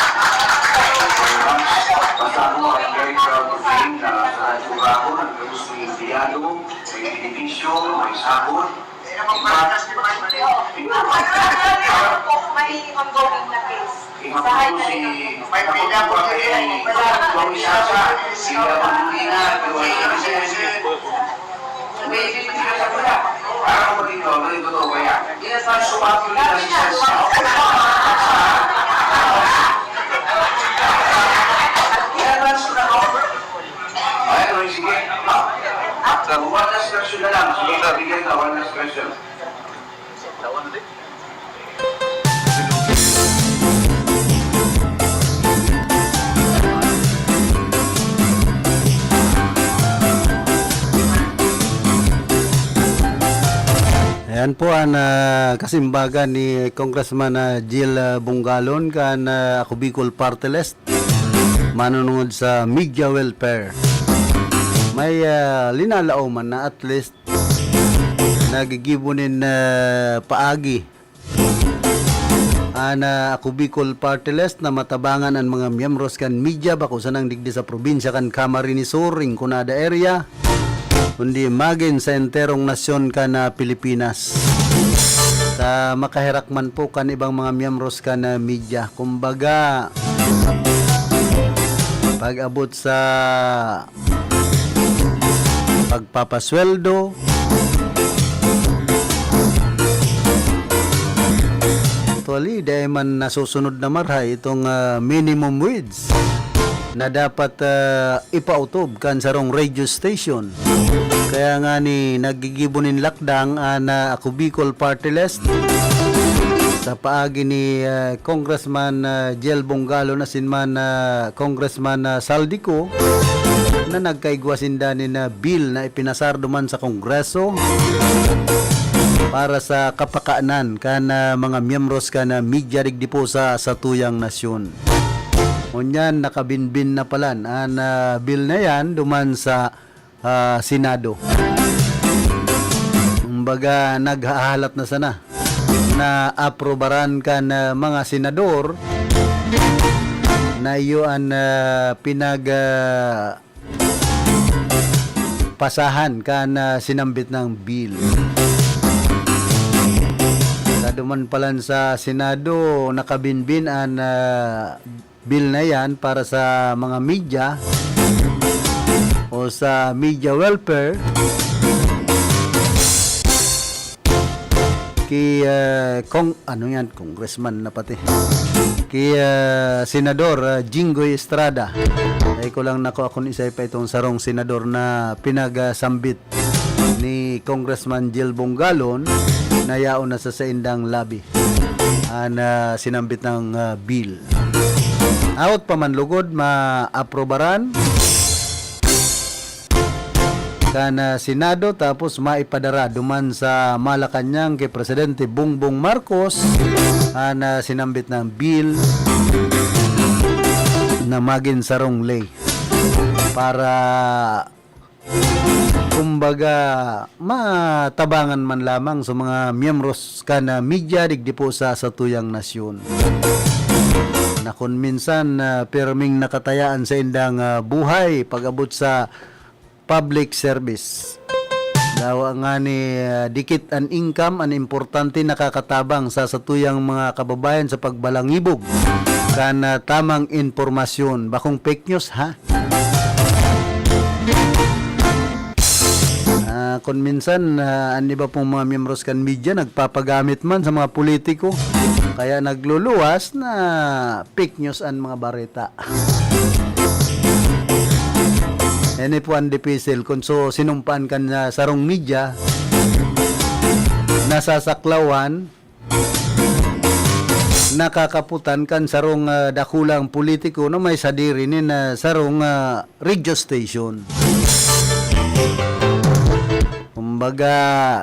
Basta ako ay very proud to say na sa Radyo Bravo, ang gabos ng empleyado, may benepisyo, may sahod, May ongoing na case. Sa high na rin. May pila po. May pila po. Para maging normal yung totoo ko yan. In advance, sumabi ko na siya sa In advance ko na ako. Ay, tuloy, sige. Sa one last question na lang. Sige, bigyan ka, one last question. Ayan po ang ah, kasimbagan ni Congressman ah, Jill ah, Bungalon kan ah, Ako Bicol Party List, manunungod sa media welfare. May ah, linalaoman na at least nagigibo nin ah, paagi an ah, Ako Bicol Party List na matabangan an mga miyembros kan media bako sanang digdi sa probinsya kan Camarines Sur, Rinconada area, kundi magin sa enterong nasyon kan ah, Pilipinas. Sa makaherak man po kan ibang mga miyembros kan ah, media. Kumbaga, pag-abot sa pagpapasweldo. Actually, dai man nasusunod na marhay itong ah, minimum wage na dapat ah, ipautob kan sarong radio station. Kaya nga ni nagigibo nin lakdang an ah, Ako Bicol Party List sa paagi ni ah, Congressman ah, Jel Bongalon asin man ah, Congressman ah, Saldico na nagkaigwa sinda nin ah, bill na ipinasar duman sa Kongreso para sa kapakanan kan ah, mga miyembros kan ah, media digdi po sa satuyang nasyon. Ngunyan, nakabinbin na palan an ah, bill na yan duman sa ah, Senado. Kumbaga, naghahalat na sana na aprobaran kan ah, mga senador na iyo an ah, pinag ah, pasahan kan ah, sinambit na bill. Sa duman palan sa Senado, nakabinbin an ah, bill na yan para sa mga media o sa media welfare ki ah, kong ano yan, congressman na pati, ki ah, Senador ah, Jinggoy Estrada. Ay ko lang nako akong isay pa itong sarong senador na pinagasambit ni Congressman Jel Bongalon na yaon na sa saindang lobby an ah, sinambit na ah, bill. Awot pa man lugod, maaprobaran kan ah, Senado tapos maipadara duman sa Malacañang ki Presidente Bongbong Marcos an ah, sinambit na bill na magin sarong ley para, kumbaga, matabangan man lamang sa mga miyembros kan ah, media digdi po sa satuyang nasyon na kun minsan ah, pirming nakataya an saindang ah, buhay pag-abot sa public service. Dawa nga ni ah, dikit an income, an importante nakakatabang sa satuyang mga kababayan sa pagbalangibog kan ah, tamang impormasyon. Bakong fake news, ha? Ah, kun minsan ah, an iba pong mga miyembros kan media nagpapagamit man sa mga politiko, kaya nagluluwas na fake news an mga bareta. Ini po an dipisil kun so sinumpaan kan ah, sarong media, nasasaklawan, nakakaputan kan sarong ah, dakulang politiko na may sadiri nin ah, sarong ah, radio station. Kumbaga,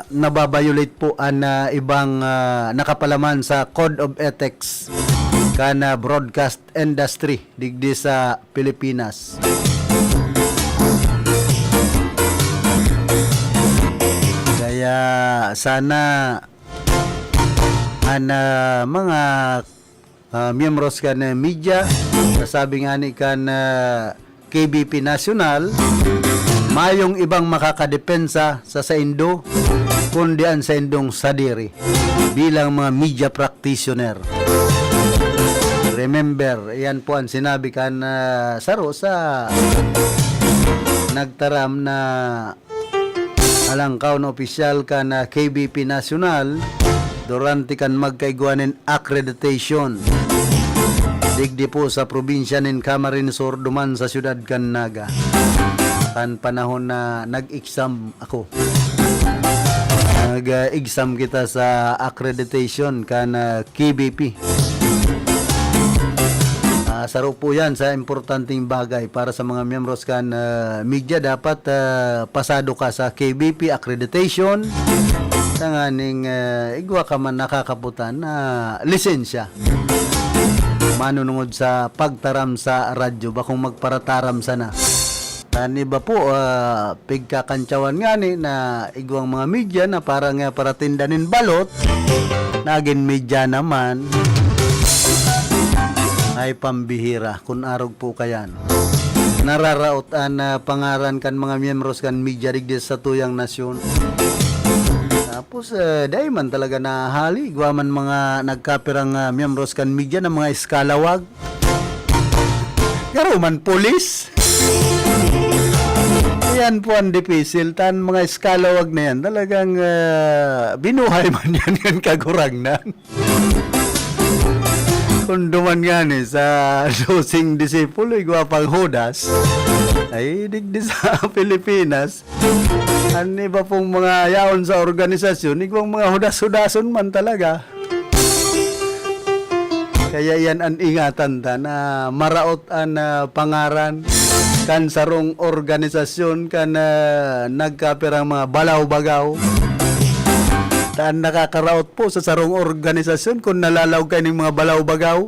nababayolate po an ah, ibang ah, nakapalaman sa Code of Ethics kan ah, broadcast industry digdi sa Pilipinas. Kaya sana an ah, mga ah, miyembros kan ah, media, sasabi nga ni kan ah, K B P National, mayong ibang makakadepensa sa saindo kundi an saindong sadiri bilang mga media practitioner. Remember, iyan po ang sinabi kan ah, saro sa nagtaram na Langkaw na opisyal kan, ah, K B P National durante kan magkaigwa nin accreditation digdi po sa probinsya nin Camarines Sur duman sa siyudad kan Naga. Kan panahon na nag-exam ako. Nag-exam kita sa accreditation kan, ah, K B P. Ah, saro po yan sa importanteng bagay para sa mga miyembros kan, ah, media. Dapat, ah, pasado ka sa K B P accreditation. Tanganing, ah, igwa ka man nakakaputan na lisensya. Manunungod sa pagtaram sa radyo, bakong magparataram sana. An iba po, ah, pigkakantyawan ngani na igwang mga media na parang, ah, paratinda nin balot, nagin media naman. Ay pambihira, kun arog po kayan. Nararaot an, ah, pangaran kan mga miyembros kan media digdi sa satuyang nasyon. Tapos, ah, dai man talaga nahahali, igwa man mga nagkapirang, ah, miyembros kan media na mga eskalawag. Garo man pulis. Yan po ang dipisil. Tan mga eskalawag na yan, talagang, ah, binuhay man yan, yan kagurangnan. Kun duman ngani sa doseng disipulo, igwa pang Judas, ay digdi sa Pilipinas, an iba pong mga yaon sa organisasyon, igwang mga Judas-Judason man talaga. Kaya yan an ingatan ta, na maraot an, ah, pangaran kan sarong organisasyon kan, ah, nagkapirang mga balaw-bagaw. Ta an nakakaraot po sa sarong organisasyon kun nalalaog kayo ning mga balaw-bagaw.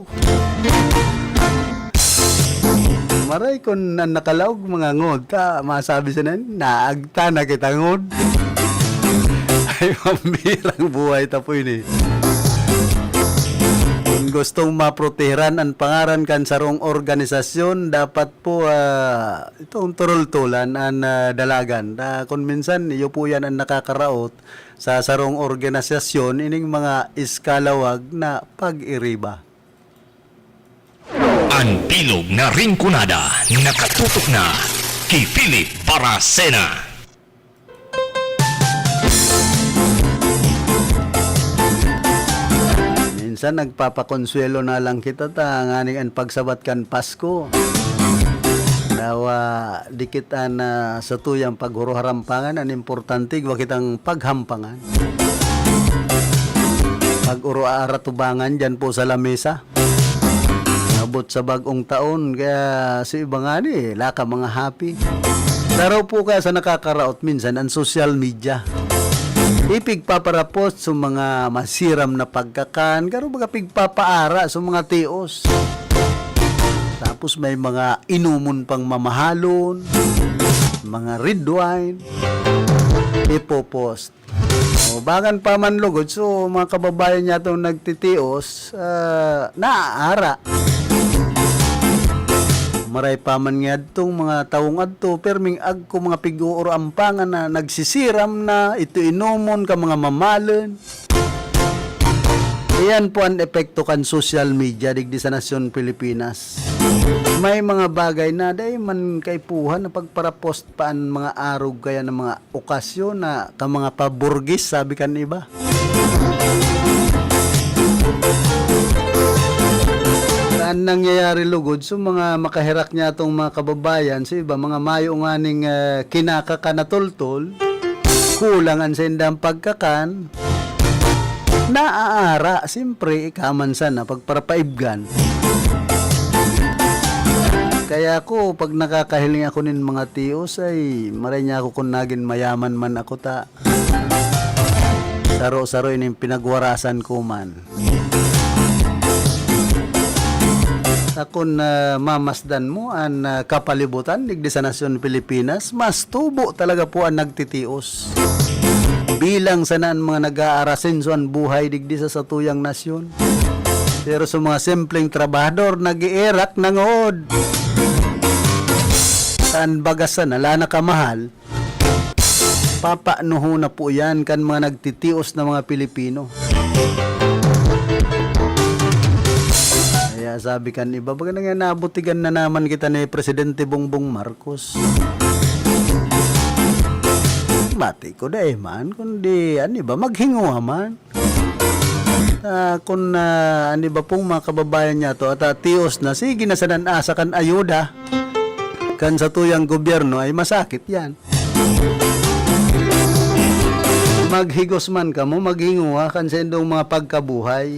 Maray kun an nakalaog mga ngod, ta masabi sana, "Naagta na kita ngod." Ay, pambirang buhay ta po ini. Kun gustong maprotehiran an pangaran kan sarong organisasyon, dapat po, ah, itong turultulan an, ah, dalagan. Ah, kun minsan, iyo po yan an nakakaraot sa sarong organisasyon, ining mga eskalawag na pag-iriba. An bilog na Rinconada nakatutok na ki Philip Baracena. Minsan nagpapakonsuwelo na lang kita ta nganing an pagsabat kan Pasko. Dawa dikit an, ah, satuyang paghuruharampangan, an importante igwa kitang paghampangan. Pag-uro aaratubangan diyan po sa lamesa. Abot sa bag-ong taon, kaya sa iba ngani, laka mga happy. Saro po kaya sa nakakaraot minsan an social media. Ipigpaparapos sa mga masiram na pagkakan, garo baga pigpapaara sa mga tios. Tapos may mga inumon pang mamahalon, mga red wine, ipopost. O, bagan pa man lugod, so, mga kababayan niya itong nagtitios, ah, naaara. Maray pa man nga itong mga taong adto, perming agko mga pig-uuro ampangan na nagsisiram na, ito inomon ka mga mamalon. Iyan po an epekto kan social media digdi sa nasyon Pilipinas. May mga bagay na dai man kaipuhan na pagparapost pa an mga arog kaya ng mga okasyon na ka mga paburgis, sabi kan iba. An nangyayari lugod, so mga makaherak niya itong mga kababayan, sa iba, mga mayo nganing, eh, kinakakan na toltol, kulang an saindang pagkakan, naaara, siyempre, ika man sana pagparapaibgan. Kaya ako, pag nakakahiling ako nin mga tios, ay, maray niya ako kung nagin mayaman man ako ta. Saro-saro ining pinagwarasan ko man. Sa kun, ah, mamasdan mo an, ah, kapalibutan digdi sa nasyon Pilipinas, mas tubo talaga po an nagtitios. Bilang sana an mga nag-aarasenso an buhay digdi sa satuyang nasyon. Pero sa mga simpleng trabahador, nag-eerak na ngod. Saan baga sana, lana kamahal, papanuhon na po yan kan mga nagtitios na mga Pilipino. Kaya sabi kan iba, "Baga na nga nabutigan na naman kita ni Presidente Bongbong Marcos." Mati ko dai man, kundi, ano ba, maghingoha man. Ah, kun, ah, ano ba pong mga kababayan niya to, at, ah, tios na, sige na sa nan-asa kan ayuda. Kan sa tuyang gobyerno ay masakit yan. Maghigos man kamo, maghingoha kan sa indong mga pagkabuhay.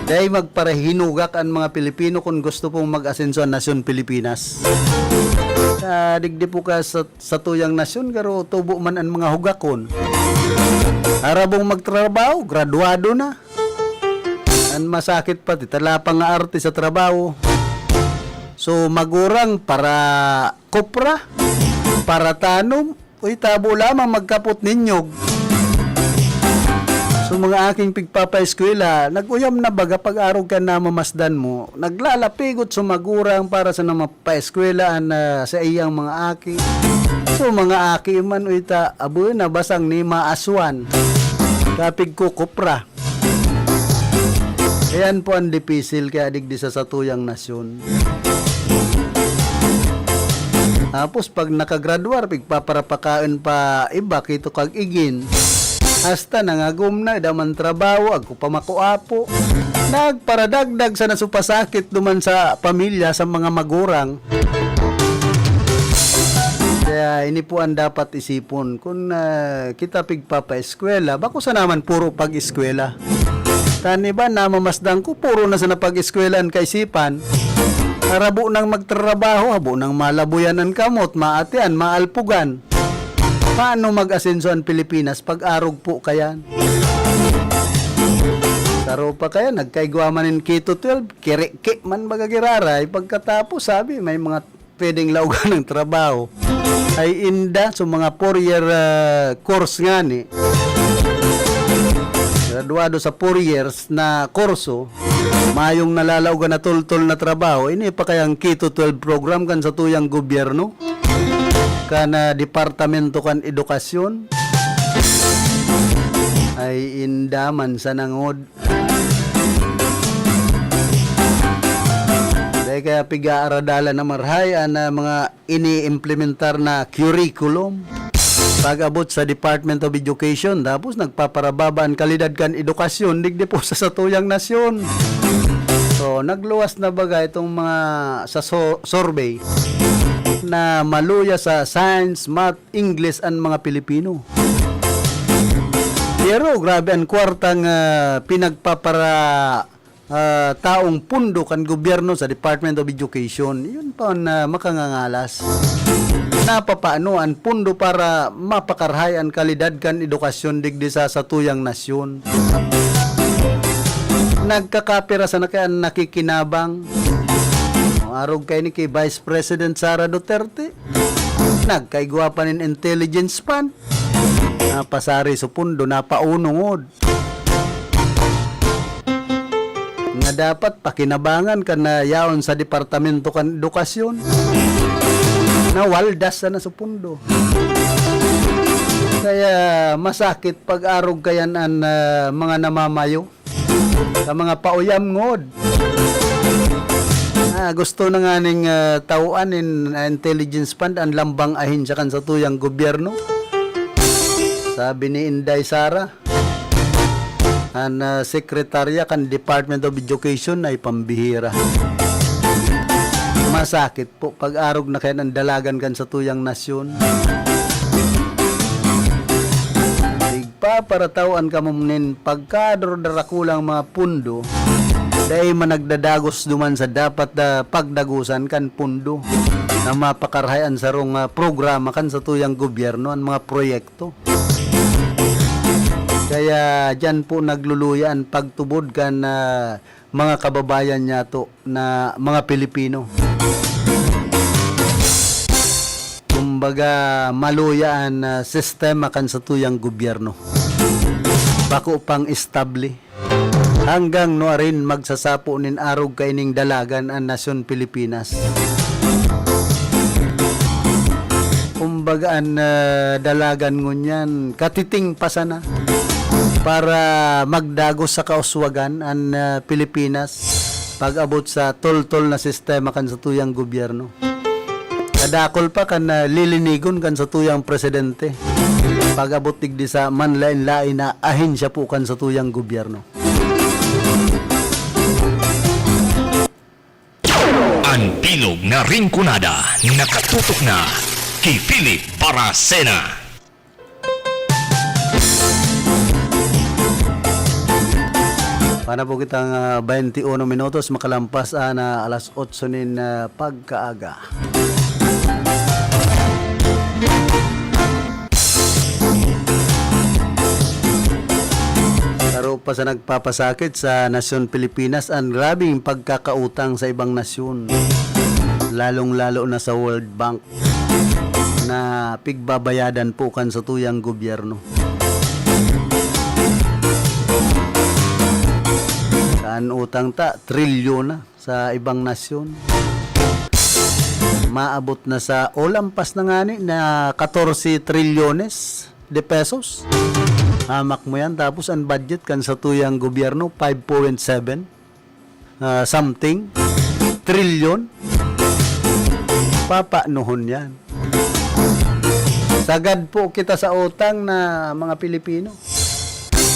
Dai magparahinugak an mga Pilipino kun gusto pong mag-asenso an nasyon Pilipinas. Ah, digdi po ka sa, sa tuyang nasyon, garo tubo man an mga hugakon. Arabong magtrabaho, graduado na. An masakit pa, ti tala pa nga arte sa trabaho. So, magurang para kopra, para tanom, uy, tabo lamang magkapot ninyog. So, mga aking pigpapaeskwela, nag-uyam na baga pag-arog ka na mamasdan mo, naglalapigot sa magurang para sa mga paeskwela an, ah, sa iyang mga aki. So, mga aki man, uy, ta, abo na, basang ni maaswan. Kapig ko kopra. Ayan po ang dipisil kaya digdi sa satuyang nasyon. Tapos pag nakagradwar, pigpaparapakaon pa iba, kito kag igin. Hasta nangagom na, daman trabaho, agko pa makuapo. Nagparadagdag sa nasupasakit duman sa pamilya, sa mga magurang. Kaya ini po ang dapat isipon. Kun, ah, kita pigpapaeskwela, bako sa naman puro pag-eskwela. Tan iba, namamasdan ko, puro na sana pag-eskwela an kaisipan. Arabo nang magtrabaho, habo nang malabuyan an kamot, maatian, maalpugan. Paano mag-asenso an Pilipinas pag arog po kayan? Saro pa kaya, nagkaigwa man nin K to twelve, kiriki man baga giraray. Pagkatapos, sabi, may mga pwedeng laogan ng trabaho. Ay inda, so mga four-year, ah, course nga ni. Graduado sa four years na kurso, mayong nalalaogan na tultol na trabaho, ini pa kayang K to twelve program kan sa tuyang gobyerno, kan, ah, Departamento kan Edukasyon. Ay inda man sa nangod. Dahil kaya pigaaradalan na marhay an, ah, mga iniimplementar na curriculum. Pag-abot sa Department of Education, tapos nagpaparababa an kalidad kan edukasyon digdi po sa satuyang nasyon. So, nagluwas na baga itong mga sa so-, survey na maluya sa science, math, English an mga Pilipino. Pero grabe an kwartang, ah, pinagpapara, ah, taong pundo kan gobyerno sa Department of Education. Yun pa an, ah, makangangalas. Napapaano an pundo para mapakarahay an kalidad kan edukasyon digdi sa satuyang nasyon? Nagkakapira sana kaya an nakikinabang. Arog kaini ki Vice President Sara Duterte. Nagkaigwa pa nin intelligence fund. Napasari sa pundo, napaunongod. Nga dapat pakinabangan kan na yaon sa Departamento kan Edukasyon. Nawaldas na sa pundo. Kaya masakit pag-arog kayan an, ah, mga namamayo. Sa mga pauyam ngod. Ah, gusto na nga ning, ah, tawoan nin, ah, intelligence fund an lambang ahensya kan satuyang gobyerno. Sabi ni Inday Sara, an, ah, sekretarya kan Department of Education ay pambihira. Masakit po, pag-arog na kayan an dalagan kan satuyang nasyon. Igpaparataw an kamo nin pagkadurdarakulang mga pundo, dai man nagdadagos duman sa dapat na pagdagosan kan pundo na mapakarahay an sarong, ah, programa kan satuyang gobyerno, an mga proyekto. Kaya diyan po nagluluya an pagtubod kan, ah, mga kababayan niyato na mga Pilipino. Kumbaga, maluya an, ah, sistema kan satuyang gobyerno. Bako pang establi. Hanggang nuarin magsasapo nin arog kaining dalagan an nasyon Pilipinas. Kumbaga, an, ah, dalagan ngunyan, katiting pa sana para magdagos sa kauswagan an, ah, Pilipinas pag-abot sa toltol na sistema kan satuyang gobyerno. Kadakol pa kan, ah, lilinigon kan satuyang presidente. pag-abot digdi sa manlaen-laen na ahensya po kan satuyang gobyerno. An bilog na Rinconada, nakatutok na ki Philip Baracena. Pana po kitang, ah, baynte uno minutos makalampas, ah, na alas otso nin, ah, pagkaaga. Saro pa sa nagpapasakit sa nasyon Pilipinas an grabeng pagkakautang sa ibang nasyon, lalong-lalo na sa World Bank na pigbabayadan po kan satuyang gobyerno. Kan utang ta, trilyon na sa ibang nasyon. Maabot na sa, o lampas na ngani na katorse trilyones de pesos. Hamak mo yan, tapos ang budget kan satuyang gobyerno, five point seven, ah, something, trilyon. Papanuhon yan. Sagad po kita sa utang na mga Pilipino.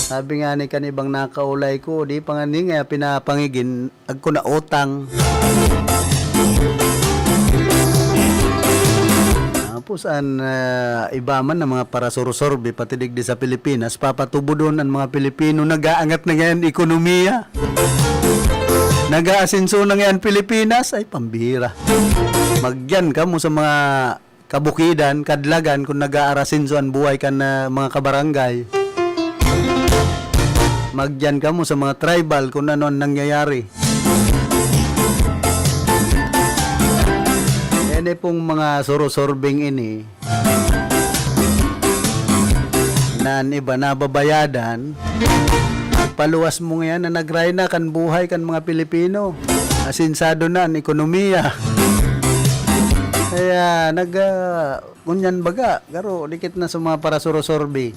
Sabi nga ni kan ibang nakaulay ko, di pa nga ni nga pinapangigin, agko na utang. Tapos an, ah, iba man na mga parasursorbe, pati digdi sa Pilipinas, papatubodon an mga Pilipino, nag-aangat na ngayon ekonomiya. Nag-aasenso na ngayon Pilipinas, ay pambira. Magyan kamo sa mga kabukidan, kadlagan, kung nag-aarasenso an buhay kan, ah, mga kabarangay. Magdiyan kamo sa mga tribal kung ano ang nangyayari. Yan eh pong mga surusurbing ini na an iba nababayadan, paluwas mo ngayan na nagray na kan buhay kan mga Pilipino. Asensado na an ekonomiya. Kaya nag, ah, ngunyan baga, garo, dikit na sa mga parasurosorbe.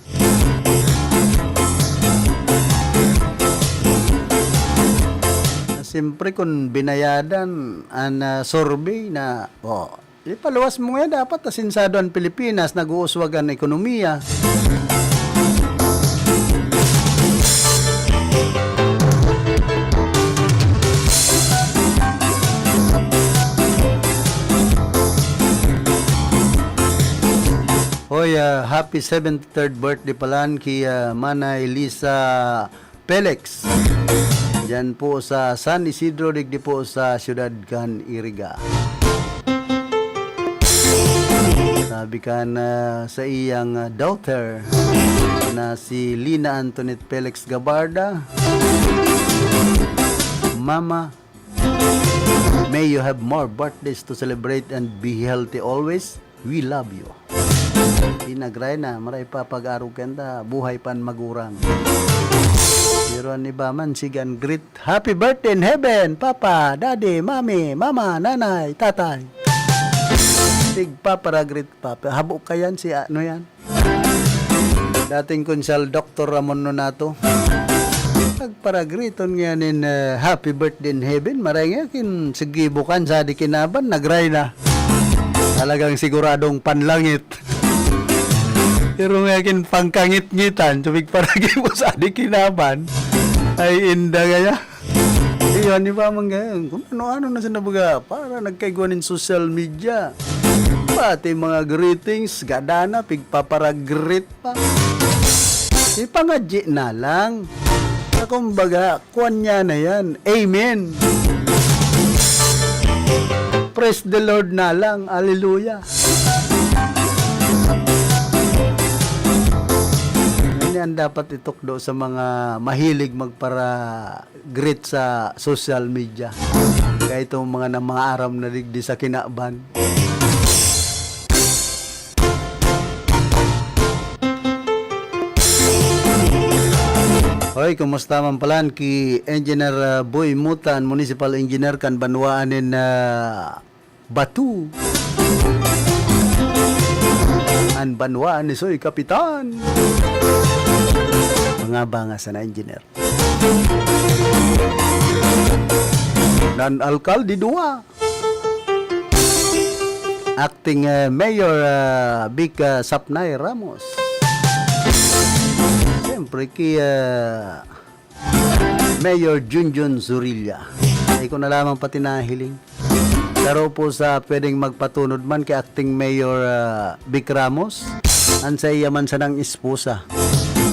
Siyempre, kung binayadan an, ah, survey na, oh, ipaluwas mo ngayan, dapat asensado an Pilipinas, nag-uuswag an ekonomiya. Hoy, ah, happy seventy-third birthday palan ki, ah, Manay Lisa Felix. Diyan po sa San Isidro, digdi po sa siyudad kan Iriga. Sabi kan, ah, sa iyang, ah, daughter na si Lina Antoinette Felix Gabarda, "Mama, may you have more birthdays to celebrate and be healthy always. We love you." Inagray na, maray pa pag-arog kanta, buhay pan magurang. Pero an iba man, sige an greet, "Happy birthday in heaven, Papa, Daddy, Mami, Mama, Nanay, Tatay." Tig Papa ra greet, Papa. Habo ka yan, si ano yan? Dating Konsyal Doktor Ramon Nonato. Nagparagriton ngayan nin, eh, happy birthday in heaven. Maray nga kin, sige, bukan sa di kinaban, nagray na. Talagang siguradong panlangit. Pero nga kin pangkangit-ngitan, tubig paragi mo sa di kinaban. Ay, inda kaya. Iyo, di ba, man ngayon? Kung ano-ano na sa nabaga, para nagkaigwa nin social media. Pati mga greetings, gadana, pigpapara-greet pa. Ipangadyi na lang. Na kumbaga, kuwan niya na yan. Amen. Praise the Lord na lang. Hallelujah. Yan yan dapat itukdo sa mga mahilig magpara-greet sa social media. Kaya itong mga namaaram na digdi sa kinaban. Hoy, kumusta man palan ki Engineer, ah, Boy Mutan, Municipal Engineer kan banwaan nin, ah, Batu. An banwaan ni Soy Kapitan. Mga banga sana, Engineer. Nan alkalde dua. Acting, eh, Mayor, ah, Vic, ah, Sapnay Ramos. Siyempre, kay, ah, Mayor Junjun Zorilla. Ay ko na lamang pati nahiling. Pero po sa pwedeng magpatunod man kay Acting Mayor, ah, Vic Ramos, an saiya man sanang esposa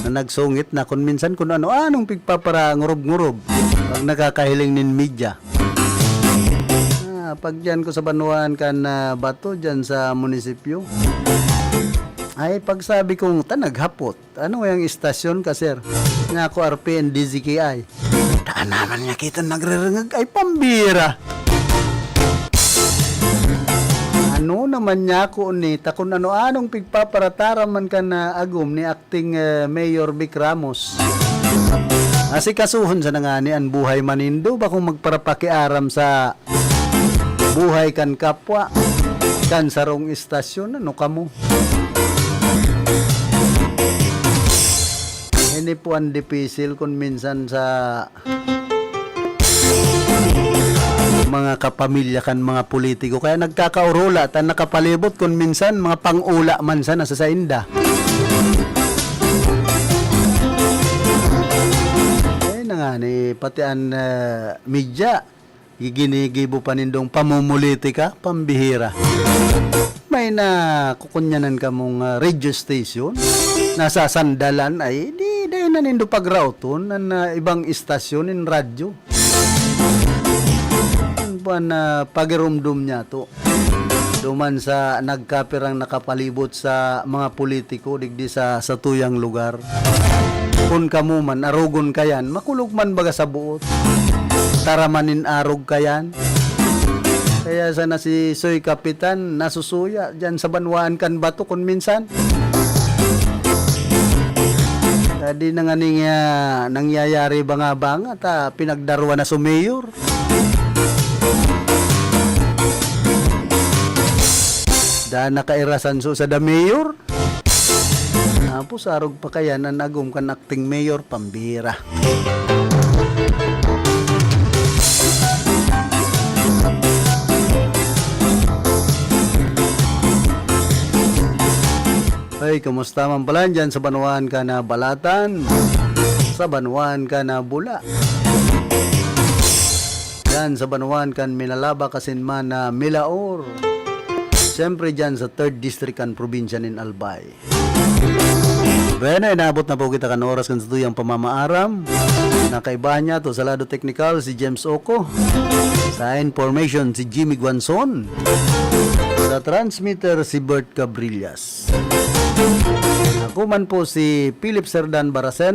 na nagsungit na kun minsan kun ano-anong pigpaparangurob-ngurob pag nakakahiling nin media. Ah, pag diyan ko sa banwaan kan, ah, Bato, diyan sa munisipyo, ay pagsabi kong, "Ta naghapot, ano yang istasyon ka, sir?" Niya ako, "R P N D Z K I." Daan naman niya kita nagrerengeg, ay pambira. Ano naman niya ako ni, ta kun ano-anong pigpaparataram man ka na agom ni Acting, eh, Mayor Vic Ramos. Asikasuhon sa nangani an buhay manindo, bakong magparapakiaram sa buhay kan kapwa, kan sarong istasyon, ano kamo? Ini po ang dipisil kun minsan sa mga kapamilya kan mga politiko. Kaya nagkakaurula ta nakapalibot kun minsan mga pang-ula man sana sa sainda. Eh, na nga ni, pati an, ah, media, giginigibo pa nindong pamumulitika, pambihira. May nakukunyanan kamong, ah, radio station, nasasandalan, ay di, dai na nindo pagrauton an, ah, ibang istasyon in radyo. An buwan na pagirumdom niya to. Duman sa nagkapirang nakapalibot sa mga politiko digdi sa satuyang lugar. Kun kamo man, arogon kayan, makulog man baga sa buot. Taraman nin arog kayan. Kaya sana si Soy Kapitan nasusuya diyan sa banwaan kan Bato kun minsan. Kadi na nga ning, ah, nangyayari banga-banga ta pinagdarwa na so mayor. Da nakairasan so sa da mayor. Tapos arog pa kayan an agom kan acting mayor, pambira. Ay, kumusta man pala dyan sa banwaan ka na Balatan? Sa banwaan ka na Bula? Dyan sa banwaan kan Minalaba, kasin man na Milaor. Siyempre dyan sa third district kan probinsya nin Albay. Bueno, inabot na po kita kan oras kan satuyang pamamaaram. Nakaibahan niya to sa lado teknikal si James Oco. Sa information si Jimmy Guanzon. Sa transmitter si Bert Cabrillas. Ako man po si Philip Serdan Baracena.